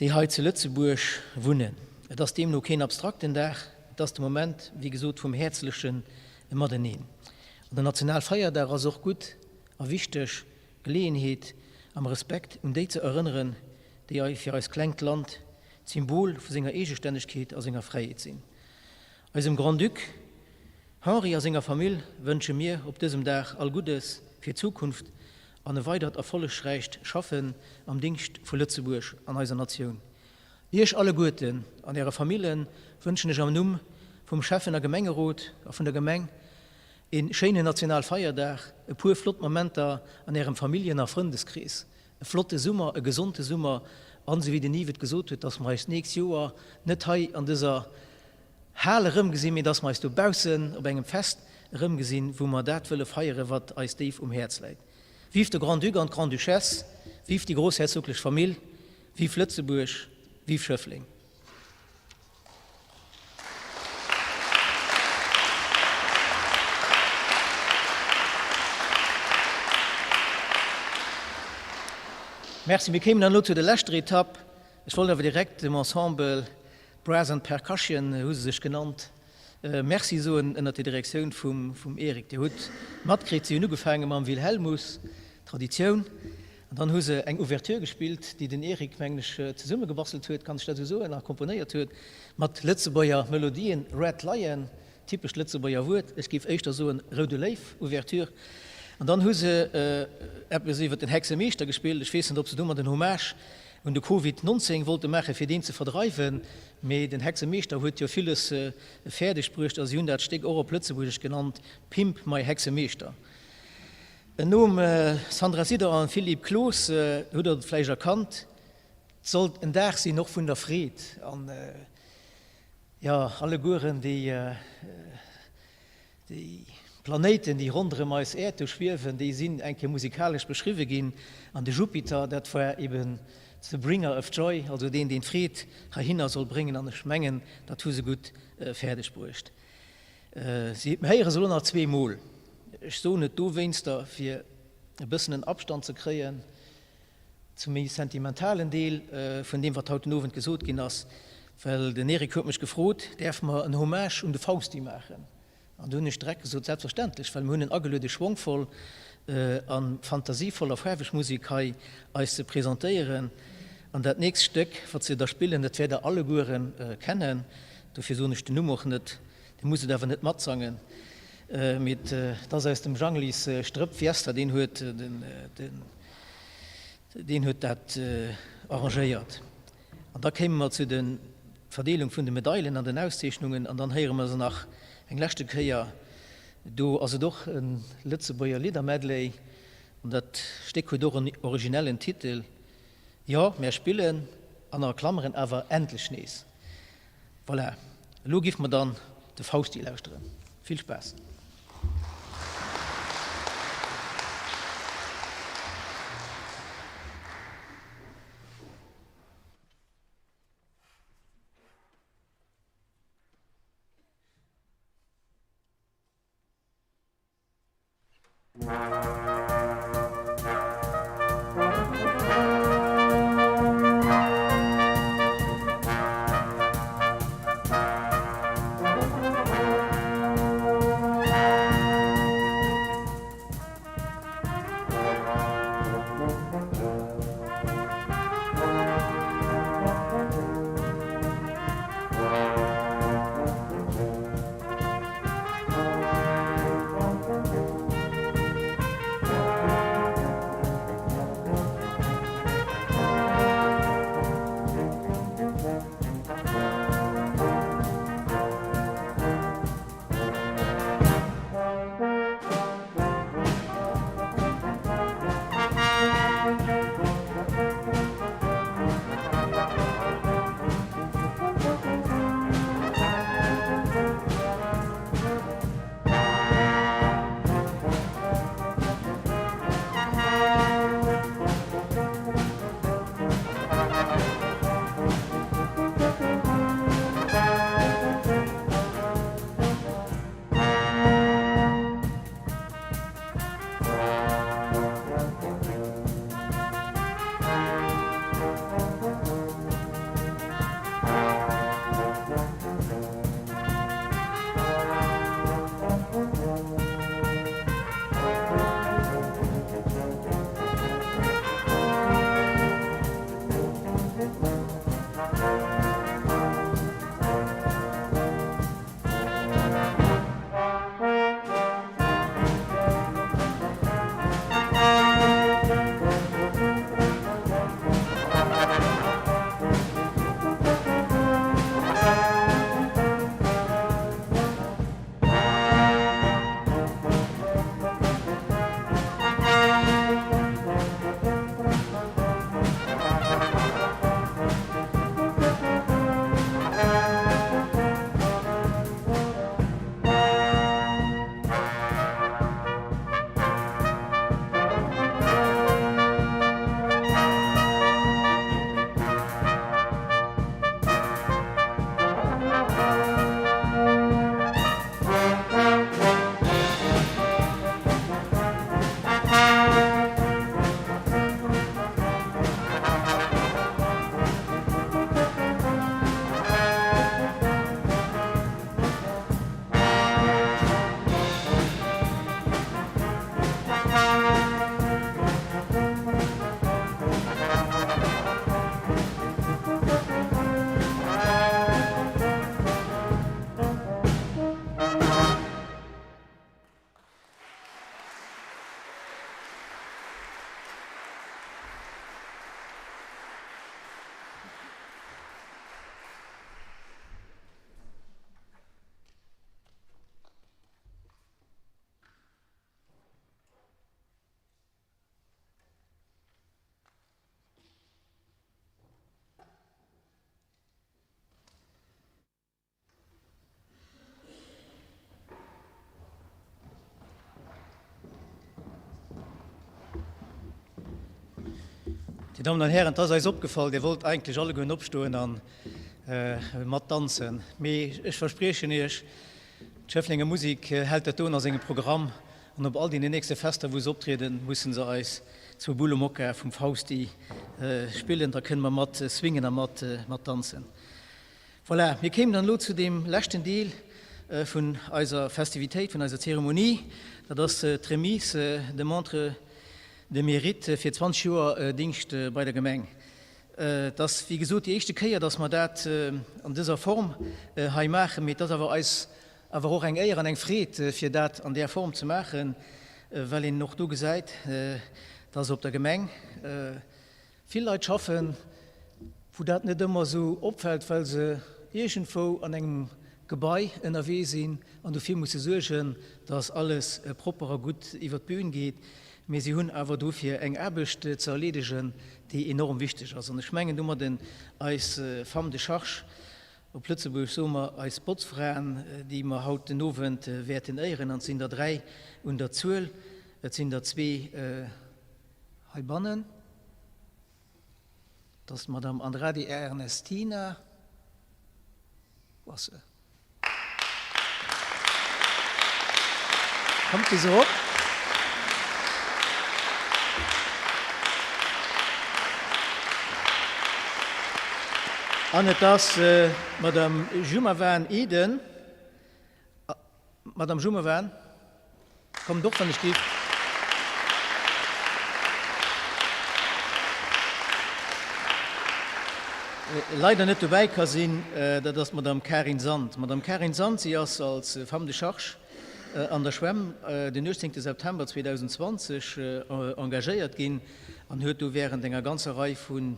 déi hei zu Lëtzebuerg wunnen. Et ass deemno keen abstrakten Dag, et ass de Moment, wéi gesot, vum häerzleche Mateneen. An den Nationalfeierdag ass och gutt a wichteg Geleeënheet, am Respekt un déi ze erënneren, déi fir eist klengt Land d'Symbol vu senger Eegestännegkeet a senger Fräiheet sinn. Eisem Grand-Duc Henri a senger Famill wënsche mir op dësem Dag all Guddes fir d'Zukunft an e weidert erfollegräicht Schaffen am Dingscht vu Lëtzebuerg an eiser Natioun. Iech alleguerten an Äre Famillen wënschen ech am Numm vum Schäffen a Gemengerot a vun der Gemeng een schéinen Nationalfeierdag, e puer flott Momenter an Ärem Familljen a Frëndeskrees, e flotte Summer, e gesonte Summer an, esou wéi den Yves et gesot huet, dass mer eis d'nächst Joer net hei an dëser Hal erëmgesinn, mee dass mer eis dobaussen op engem Fest erëmgesinn, wou mer dat wëlle feieren, wat eis déif um Häerz läit. Vive de Grand-Duc an d'Grande-Duchesse, vive déi groussherzoglech Famill, vive Lëtzebuerg, vive Schëffleng! Merci. Mir kéimen dann elo zu der leschter Etapp. Ech wollt awer direkt dem Ensemble Brass and Percussion, hu se sech genannt, Merci soen ënnert der Direktioun vum Eric. Dir hutt matkritt, si hunn ugefaange mam Wilhelmus, Traditioun, an dann hu se eng Ouverture gespillt, déi den Eric, mengen ech, zesummegebastelt huet, kann ech dat esou soen, a komponéiert huet, mat Lëtzebuerger Melodien, Red Lion, typescht Lëtzebuerger Wuert, ech géif éischter soen Roude Léiw, Ouverture. An dann hu se eppes iwwer den Hexemeeschter gespillt, ech weess net, ob se domat en Hommage un de Covid 19 wollte maachen, fir deen ze verdreiwen, mee den Hexemeeschter huet jo villes fäerdeg bruecht a si hunn dat Stéck och op Lëtzebuergesch genannt, Pimp my Hexemeeschter. Nom Sandra Sider an Philippe Cloos hutt der et vläicht erkannt, et sollt en Dag sinn och vun der Freed an jo allegueren déi Déi Planéiten, déi ronderëm eis Äerd do schwiewen, déi sinn eng Kéier musikalesch beschriwwe ginn. An de Jupiter, dat war eben the bringer of joy, also deen, deen d'Freed heihinner soll bréngen. An ech mengen, dat hu se gutt fäerdeg bruecht. Si, mir héiere se elo nach zweemol. Ech soen et dowéinster, fir e bëssen en Abstand ze kréien zum méi sentimentalen Deel vun deem, wat haut den Owend gesot ginn ass, well den Eric huet mech gefrot, Däerfe mer en Hommage un de Fausti maachen? An do hunn ech direkt gesot, Selbstverständlech, well mir hunn en ageluede schwongvoll a fantasievoll a faarweg Musek hei eis ze presentéieren. An dat nächst Stéck, wat se da spillen, dat wäert Der allegueren kennen, dofir soen ech den Numm och net, Dir musst et awer net matsangen, mee et ass aus dem Janglis Strëpp Fiesta, deen huet den, deen huet dat arrangéiert. An da kéime mer zu de. d'Verdeelung vun de Medailen an den Auszeechnungen an dann héiere mer se nach eng leschte Kéier. Do ass et och e Lëtzebuerger Lidder-Medley an dat Stéck huet och en originellen Titel, Jo, mär spillen, an a Klammeren, awer endlech nees. Voilà, elo giff mer dann de Fausti lauschteren. Vill Spaass! Dir Dammen an Hären, et ass eis opgefall, Dir wollt eigentlech allegueren opstoen a mat danzen. Mee ech verspriechen Iech, d'Schëfflenger Musik hält dat doen a sengem Programm an op all deenen nächste Fester, wou se optrieden, mussen se eis zwou Bulle Mokka vum Fausti spillen. Da kënne mer mat swingen a mat danzen. Voilà, mir kéimen dann elo zu deem leschten Deel vun eiser Festivitéit, vun eiser Zeremonie. Dat ass d'Remise de montre de mérite fir 20 Joer Dingscht bei der Gemeng. Et ass, wéi gesot, déi éischte Kéier, dass mer dat an dëser Form hei maachen, mee et ass awer eis awer och eng Éier an eng Freed, fir dat an där Form ze maachen, well een och do gesäit, dass op der Gemeng vill Leit schaffen, wou dat net ëmmer esou opfält, well se. iergendwou an engem Gebai ënnerwee sinn an dofir musse suergen, dass alles propper a gutt iwwer d'Bühn geet, mee si hunn awer dofir eng Aarbecht ze erleedegen, déi enorm wichteg ass. An ech mengen domadden eis Femmes de charge, op Lëtzebuergesch soe mer eis Botzfraen, déi mer haut den Owend wäerten éieren, an et sinn der 3 un der Zuel, et sinn der zwee heibannen. Et ass d'Madame Andrade Ernestina. Wou ass se? Kommt bis erop. An et ass d'Madame Jumawan Eden. Madame Jumewan, kommt och wann ech giff. Leider net dobäi ka sinn, dat ass d'Madame Karin Sand. D'Madame Karin Sand, si ass als Femme de charge an der Schwämm den 18 September 2020 engagéiert ginn an huet do während enger ganzer Rei vu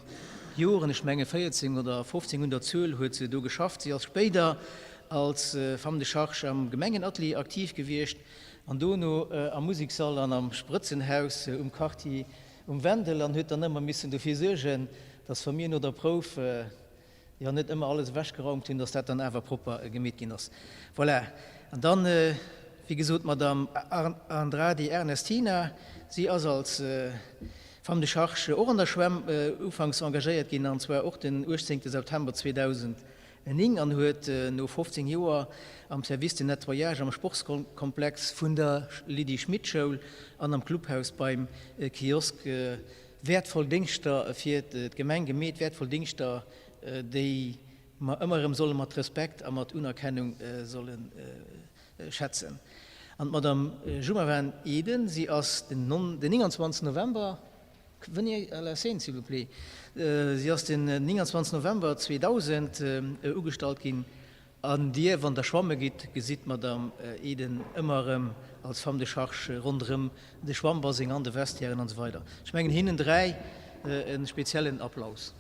Joren, ech menge 14 oder 15 un der Zuel, huet se do geschafft. Si ass spéider als Femme de charge am Gemengenatelier aktiv gewiescht an dono am Musekssall an am Sprëtzenhaus um Quartier um Wendel an huet dann ëmmer missen dofir suergen, dass wa mir no der Prouf jo net ëmmer alles ewechgeraumt hunn, dass dat dann awer propper gemeet ginn ass. Voilà. An dann, wéi gesot, d'Madame Andrade Ernestina, si ass als Femme de charge och an der Schwämm ufanks engagéiert ginn an zwar och den 18 September 2000. 9 an huet no 15 Joer am Service de Nettoyage am Sportskomplex vun der Lydie Schmit Schoul an am Clubhaus beim Kiosk wäertvoll Déngschter fir d'Gemeng gemeet, wäertvoll Déngschter déi mer ëmmer erëm solle mat Respekt a mat Unerkennung solle schätzen. An d'Madame Jumavan Eden, si ass den 29 November Venez à la scène, s'il vous plaît. Si ass den 29 November 2000 ugestallt ginn an Dir, wann Der schwamme gitt, gesitt d'Madame Eden ëmmer erëm als Femme de charge ronderëm de Schwammbaseng an de Vestiairen an esou weider. Ech mengen hinnen 3 e speziellen Applaus.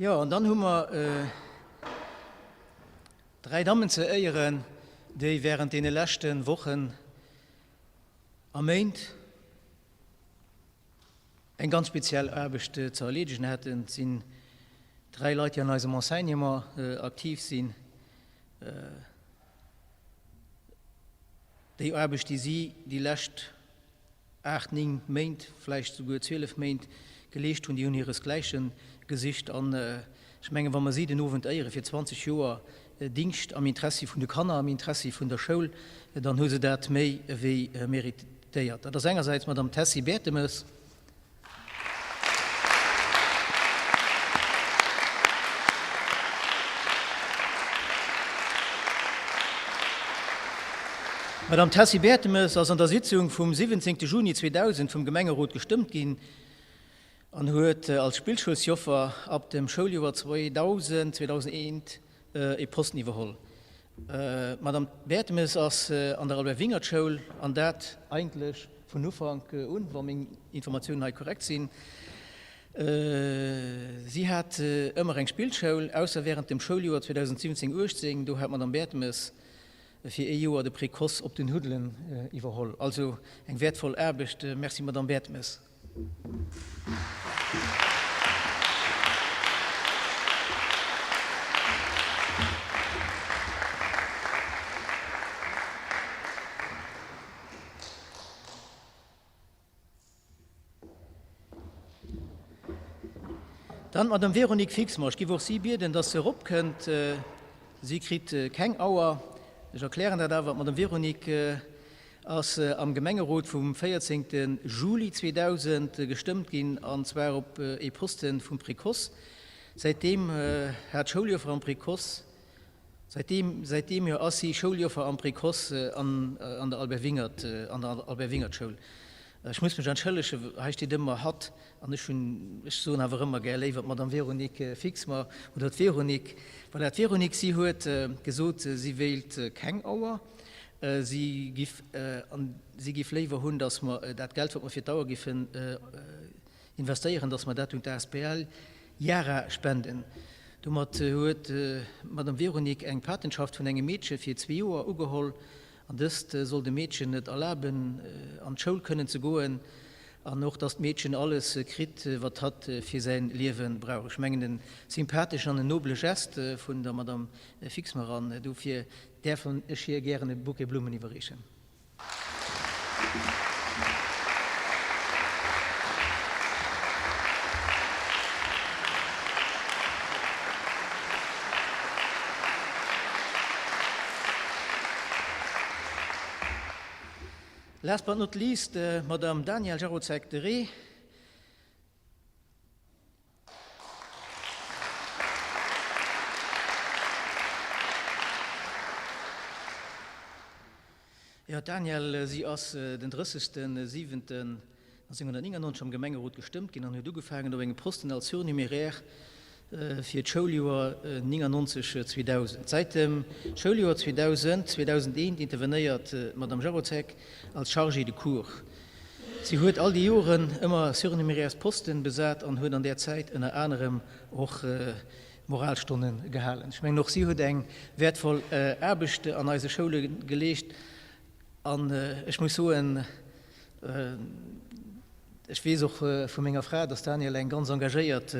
Jo, an dann hu mer dräi Dammen ze éieren, déi während deene leschte Wochen a Méint eng ganz speziell Aarbecht ze erleedegen hätten. Et sinn dräi Leit, déi an eisem Enseignement aktiv sinn. Déi Aarbecht, déi si déi lescht aacht, néng Méint, vläicht souguer 12 Méint geleescht hunn, déi hunn hiresgläiche gesicht. An ech mengen, wa mer si den Owend éiere fir 20 Joer Dingscht am Interessi vun de Kanner, am Interessi vun der Schoul, dann hu se dat méi ewéi méritéiert. Dat ass engersäits d'Madame Tessy Bertemes. D'Madame Tessy Bertemes ass an der Sitzung vum 17 Juni 2000 vum Gemengerot gestëmmt ginn an huet als Spillschoulsjoffer ab dem Schouljoer 2000, 2001 e Posten iwwerholl. D'Madame Bertemes ass an der Albert Wingert Schoul, an dat eigentlech vun Ufank un, wa meng Informatiounen hei korrekt sinn. Si hat ëmmer eng Spillschoul, ausser während dem Schouljoer 2017, 18, do hat d'Madame Bertemes fir ee Joer de Précoce op den Huddelen iwwerholl. Also eng wäertvoll Aarbecht. Merci Madame Bertemes. Dann d'Madame Véronique Fixmer. Ech géif och si bieden, dass se eropkënnt. Si kritt keng Auer. Ech erklären dat awer. D'Madame Véronique ass am Gemengerot vum 14. Juli 2000 gestëmmt ginn, an zwar op ee Poste vum Précoce. Säitdeem hat d'Schouljoffer am Précoce, säitdeem, säit deem Joer ass si Schouljoffer am Précoce an an der Albert Wingert, an der Albert Wingert Schoul. Ech muss mech entschëllegen, hei steet ëmmer hatt an ech hunn, ech soen awer ëmmer gär léiwer d'Madame Véronique Fixmer oder d'Véronique. Voilà, d'Véronique, si huet gesot, si wéilt keng Auer. Si giff, an si giff léiwer hunn, datt mer dat Geld, wat mer fir d'Auer giffen investéieren, datt mer dat un d'ASBL Yara spenden. Domat huet d'Madame Véronique eng Patenschaft vun engem Meedche fir zwee Joer ugeholl. An dëst soll dem Meedchen et erlaben, an d'Schoul kënnen ze goen an och, dass d'Meedchen alles kritt, wat hatt fir säin Liewe brauch. Ech mengen, en sympatheschen an en nobele Geste vun der Madame Fixmer an dofir däerf ech hir gären e Bouquet Blummen iwwerreechen. Last but not least, d'Madame Danièle Jarocek-Deré. Jo, d'Danièle, si ass den 30.07.1999 am Gemengerot gestëmmt ginn an huet ugefaangen op engem Posten als Surnuméraire fir d'Schouljoer 99, 2000. Säit dem Schouljoer 2000, 2001 intervenéiert d'Madame Jarocek als Chargée de cours. Si huet all déi Joren ëmmer surnuméraires Posten besat an huet an där Zäit ënner anerem och Moralstonne gehalen. Ech mengen, och si huet eng wäertvoll Aarbecht an eise Schoule geleescht. An ech muss soen, ech weess och vu menger Fra, dass d'Danièle eng ganz engagéiert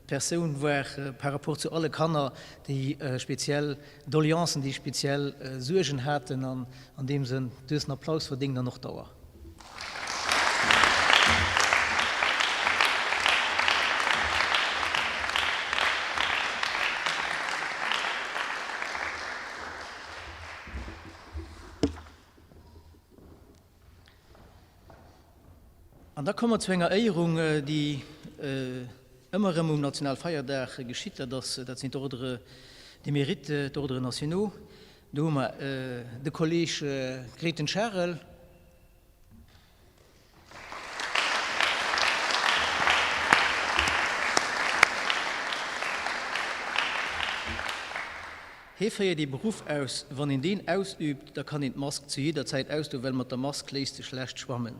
Persoun war par rapport zu alle Kanner, déi speziell Doleancen, déi speziell Suergen haten. An an deem Sënn, du hues en Applaus verdéngt an och d'Auer. An da komme mer zu enger Éierung, déi ëmmer erëm um Nationalfeierdag geschitt, dat ass, dat sinn d'Ordres de mérite, d'Ordres nationaux. Do hu mer de Kolleg Grethen Charel. Hie féiert ee Beruff aus, wann een deen ausüübt, da kann een d'Mask zu jidder Zäit ausdoen, well mat der Mask léisst sech schlecht schwammen.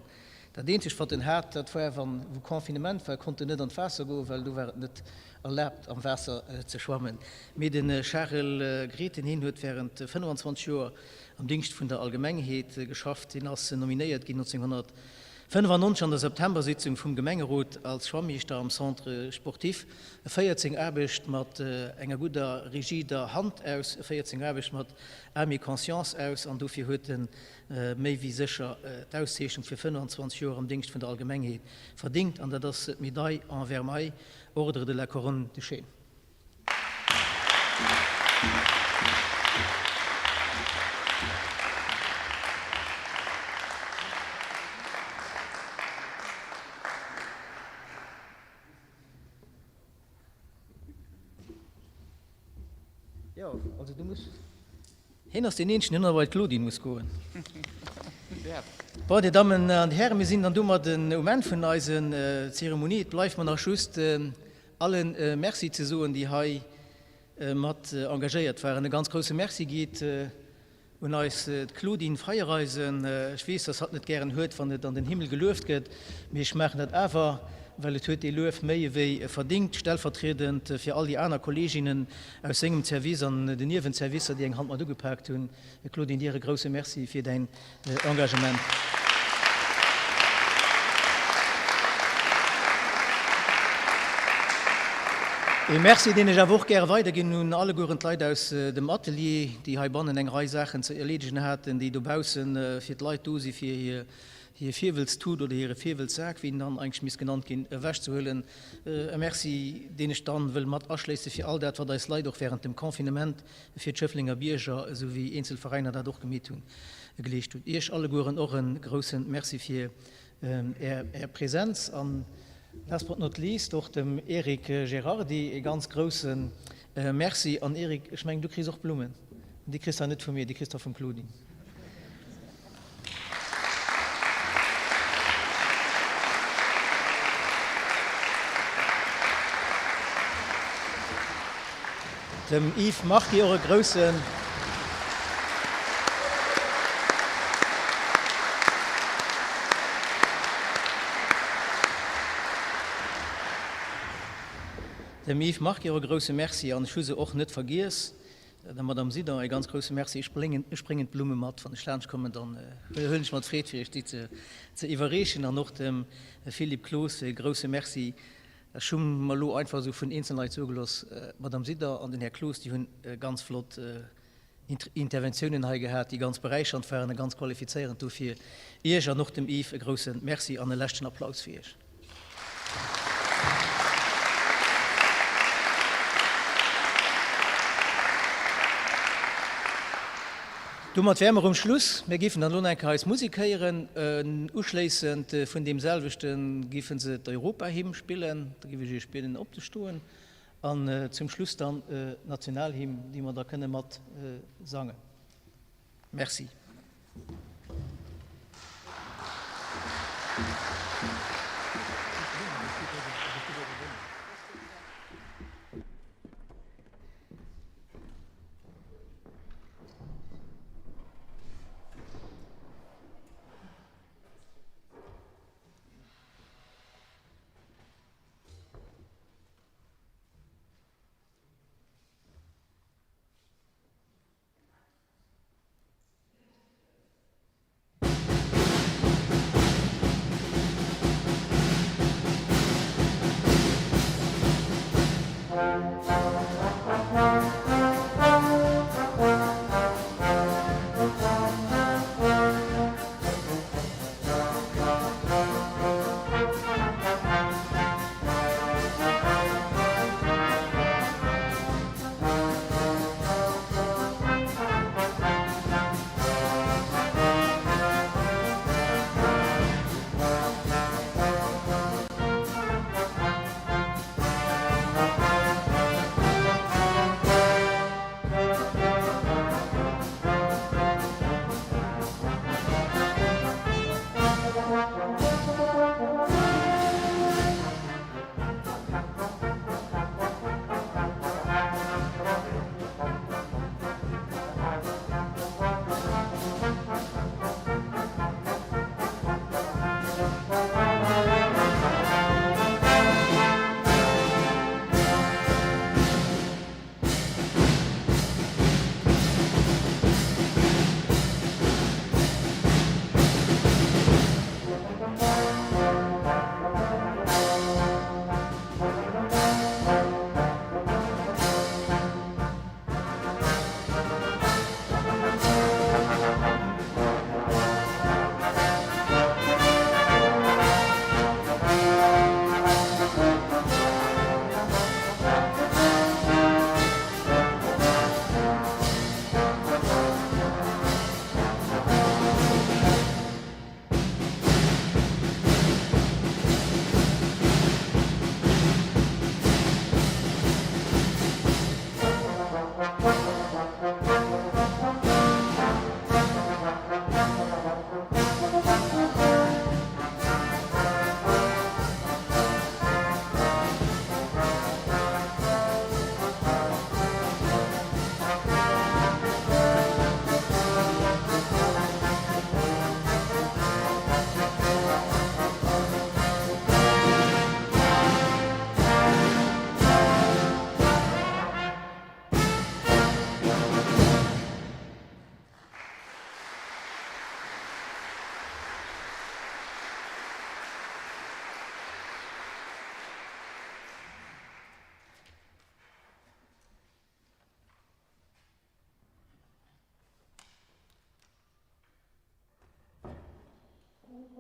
Dat eenzegt wat en hat, dat war, wann wou Confinement war, konnt en net an d'Waasser goen, well do war et net erlaabt am Waasser ze schwammen. Mee de Charel Grethen, hien huet während 25 Joer am Dingscht vun der Allgemengheet geschafft. Hien ass nominéiert ginn 1995 an der Septembersitzung vum Gemengerot als Schwammeeschter am Centre Sportif. E féiert seng Aarbecht mat enger gudder, rigider Hand aus, e féiert seng Aarbecht mat Âme et conscience aus an dofir huet en méi wéi sécher d'Auszeechnung fir 25 Joer am Dingscht vun der Allgemengheet verdingt an dat ass d'Médaille en vermeil, Ordre de la Couronne de Chêne. Jo, also du muss. Hien ass deen eenzegen, deen ëmmer bei d'Claudine muss goen. Bon, Dir Dammen an Dir Hären, mir sinn dann domadden um Enn vun eisen Zeremonie. Et bleift mer nach just, allen Merci ze soen, déi hei mat engagéiert waren. E ganz grousse Merci geet un eis d'Claudine Feiereisen. Ech weess, dass hatt net gären huet, wann et an den Himmel gelueft gëtt, mee ech maachen dat awer, well et huet dee Luef méi ewéi verdingt. Stellvertriedend fir all déi aner Kolleeginnen aus sengem Service an den Niewenservicer, déi eng Hand mat ugepaakt hunn. Claudine, dir e grousse Merci fir däin Engagement. Ee Merci, deen ech awer och gäre weiderginn un allegueren d'Leit aus dem Atelier, déi heibannen eng Rei Saachen ze erleedegen haten, déi dobausse fir d'Leit do si fir hir. Hir Virwëlztut oder hire Virwëlzsak, wéi en dann eigentlech misst genannt ginn, ewechzehuelen. E Merci, deen ech dann wëll mat aschléisse fir all dat, wat eis Leit och während dem Confinement fir d'Schëfflenger Bierger, esou wéi eenzel Veräiner dat och gemeet hunn, geleescht hunn. Iech allegueren och e grousse Merci fir Är Präsenz an last but not least och dem Eric Gerardi e ganz grousse Merci. An Eric, ech mengen, du kriss och Blummen. Déi kriss de net vu mir, déi kriss de vum Claudine. Dem Yves Marty och e grousse. Dem Yves Marty och e grousse Merci an ech hu se och net vergiess. Der Madame Sidan e ganz grousse Merci. Ech bréngen, ech bréngen d'Blumme mat, wann ech laanscht kommen, dann huelen ech mer d'Freed fir Iech déi ze, ze iwwerreechen. An och dem Philippe Cloos e grousse Merci. Ech hu mer elo einfach esou vun eenzelne Leit soe gelooss, d'Madame Sidan an den Här Cloos, déi hunn ganz flott Interventiounen hei gehat, déi ganz beräichernd waren a ganz qualifizéierend. Dofir Iech an och dem Yves e grousse Merci an e leschten Applaus fir Iech. Domat wäre mer um Schluss. Mir géifen dann elo nach eng Kéier eis Musek héieren. Uschléissend vun deem selwechte géife se d'Europahymn spillen. Da géif ech Iech bieden opzestoen. An zum Schluss dann d'Nationalhymn, déi mer da kënne mat sangen. Merci.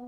Bei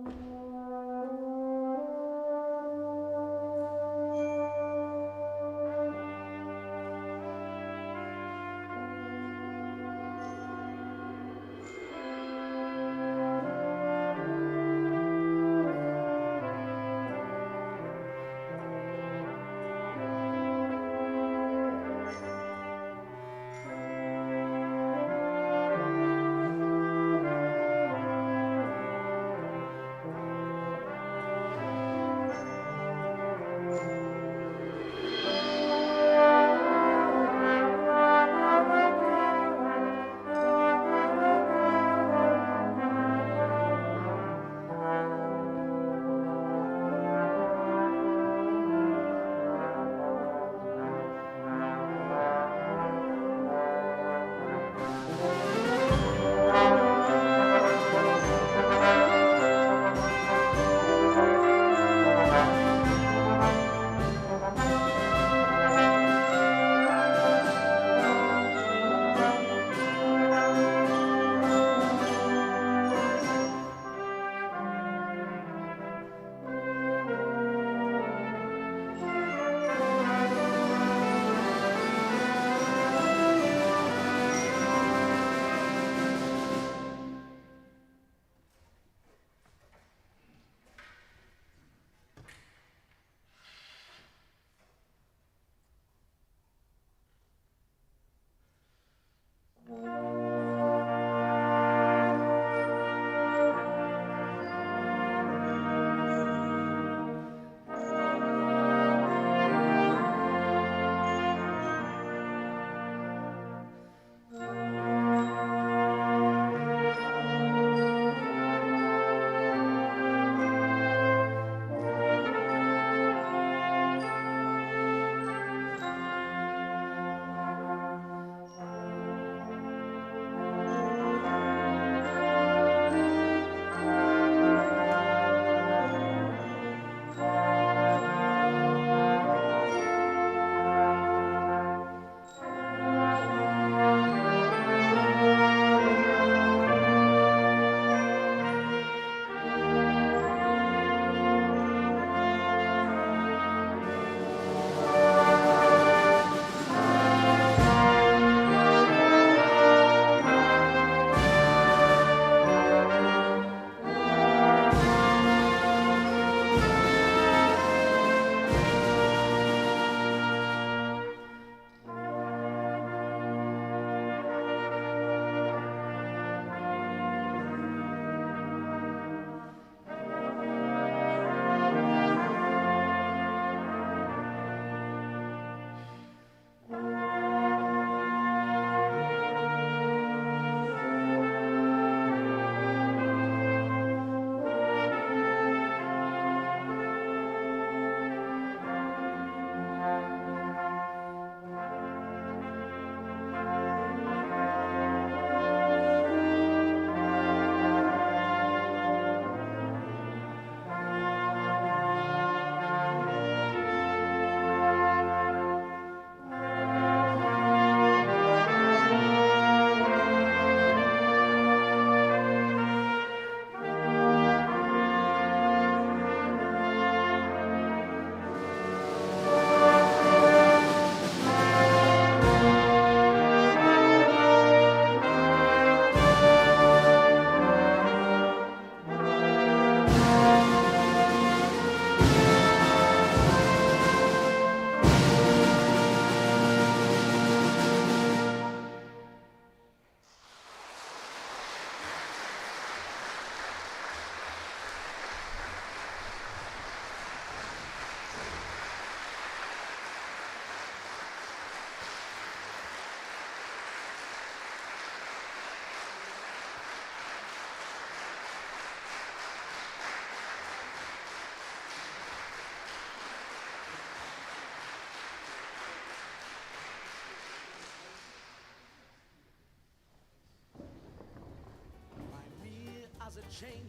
mir ass et schéin,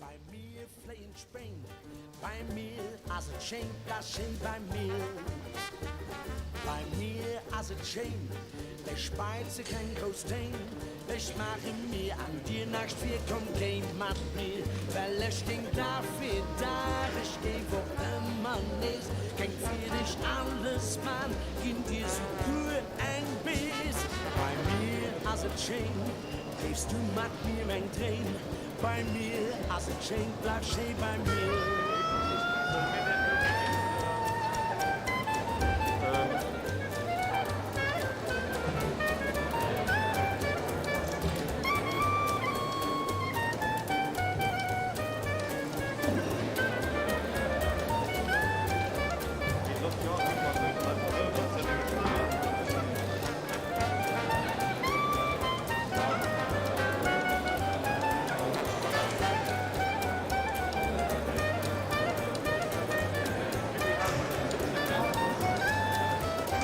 bei mir fléien d'Spéin, bei mir ass et schéin, 't ass schéin bei mir. Bei mir ass et schéin, ech späize keng grouss Téin. Ech maache mir an dir näischt vir, komm géi mat mir, well ech géing Dag fir Dag, ech géif och ëmmer nees, géing fir dech alles man, ginn dir souguer eng Bees. Bei mir ass et schéin, dréifs du mat mir eng Dréin, bei mir ass et schéin, bleif schéi bei mir.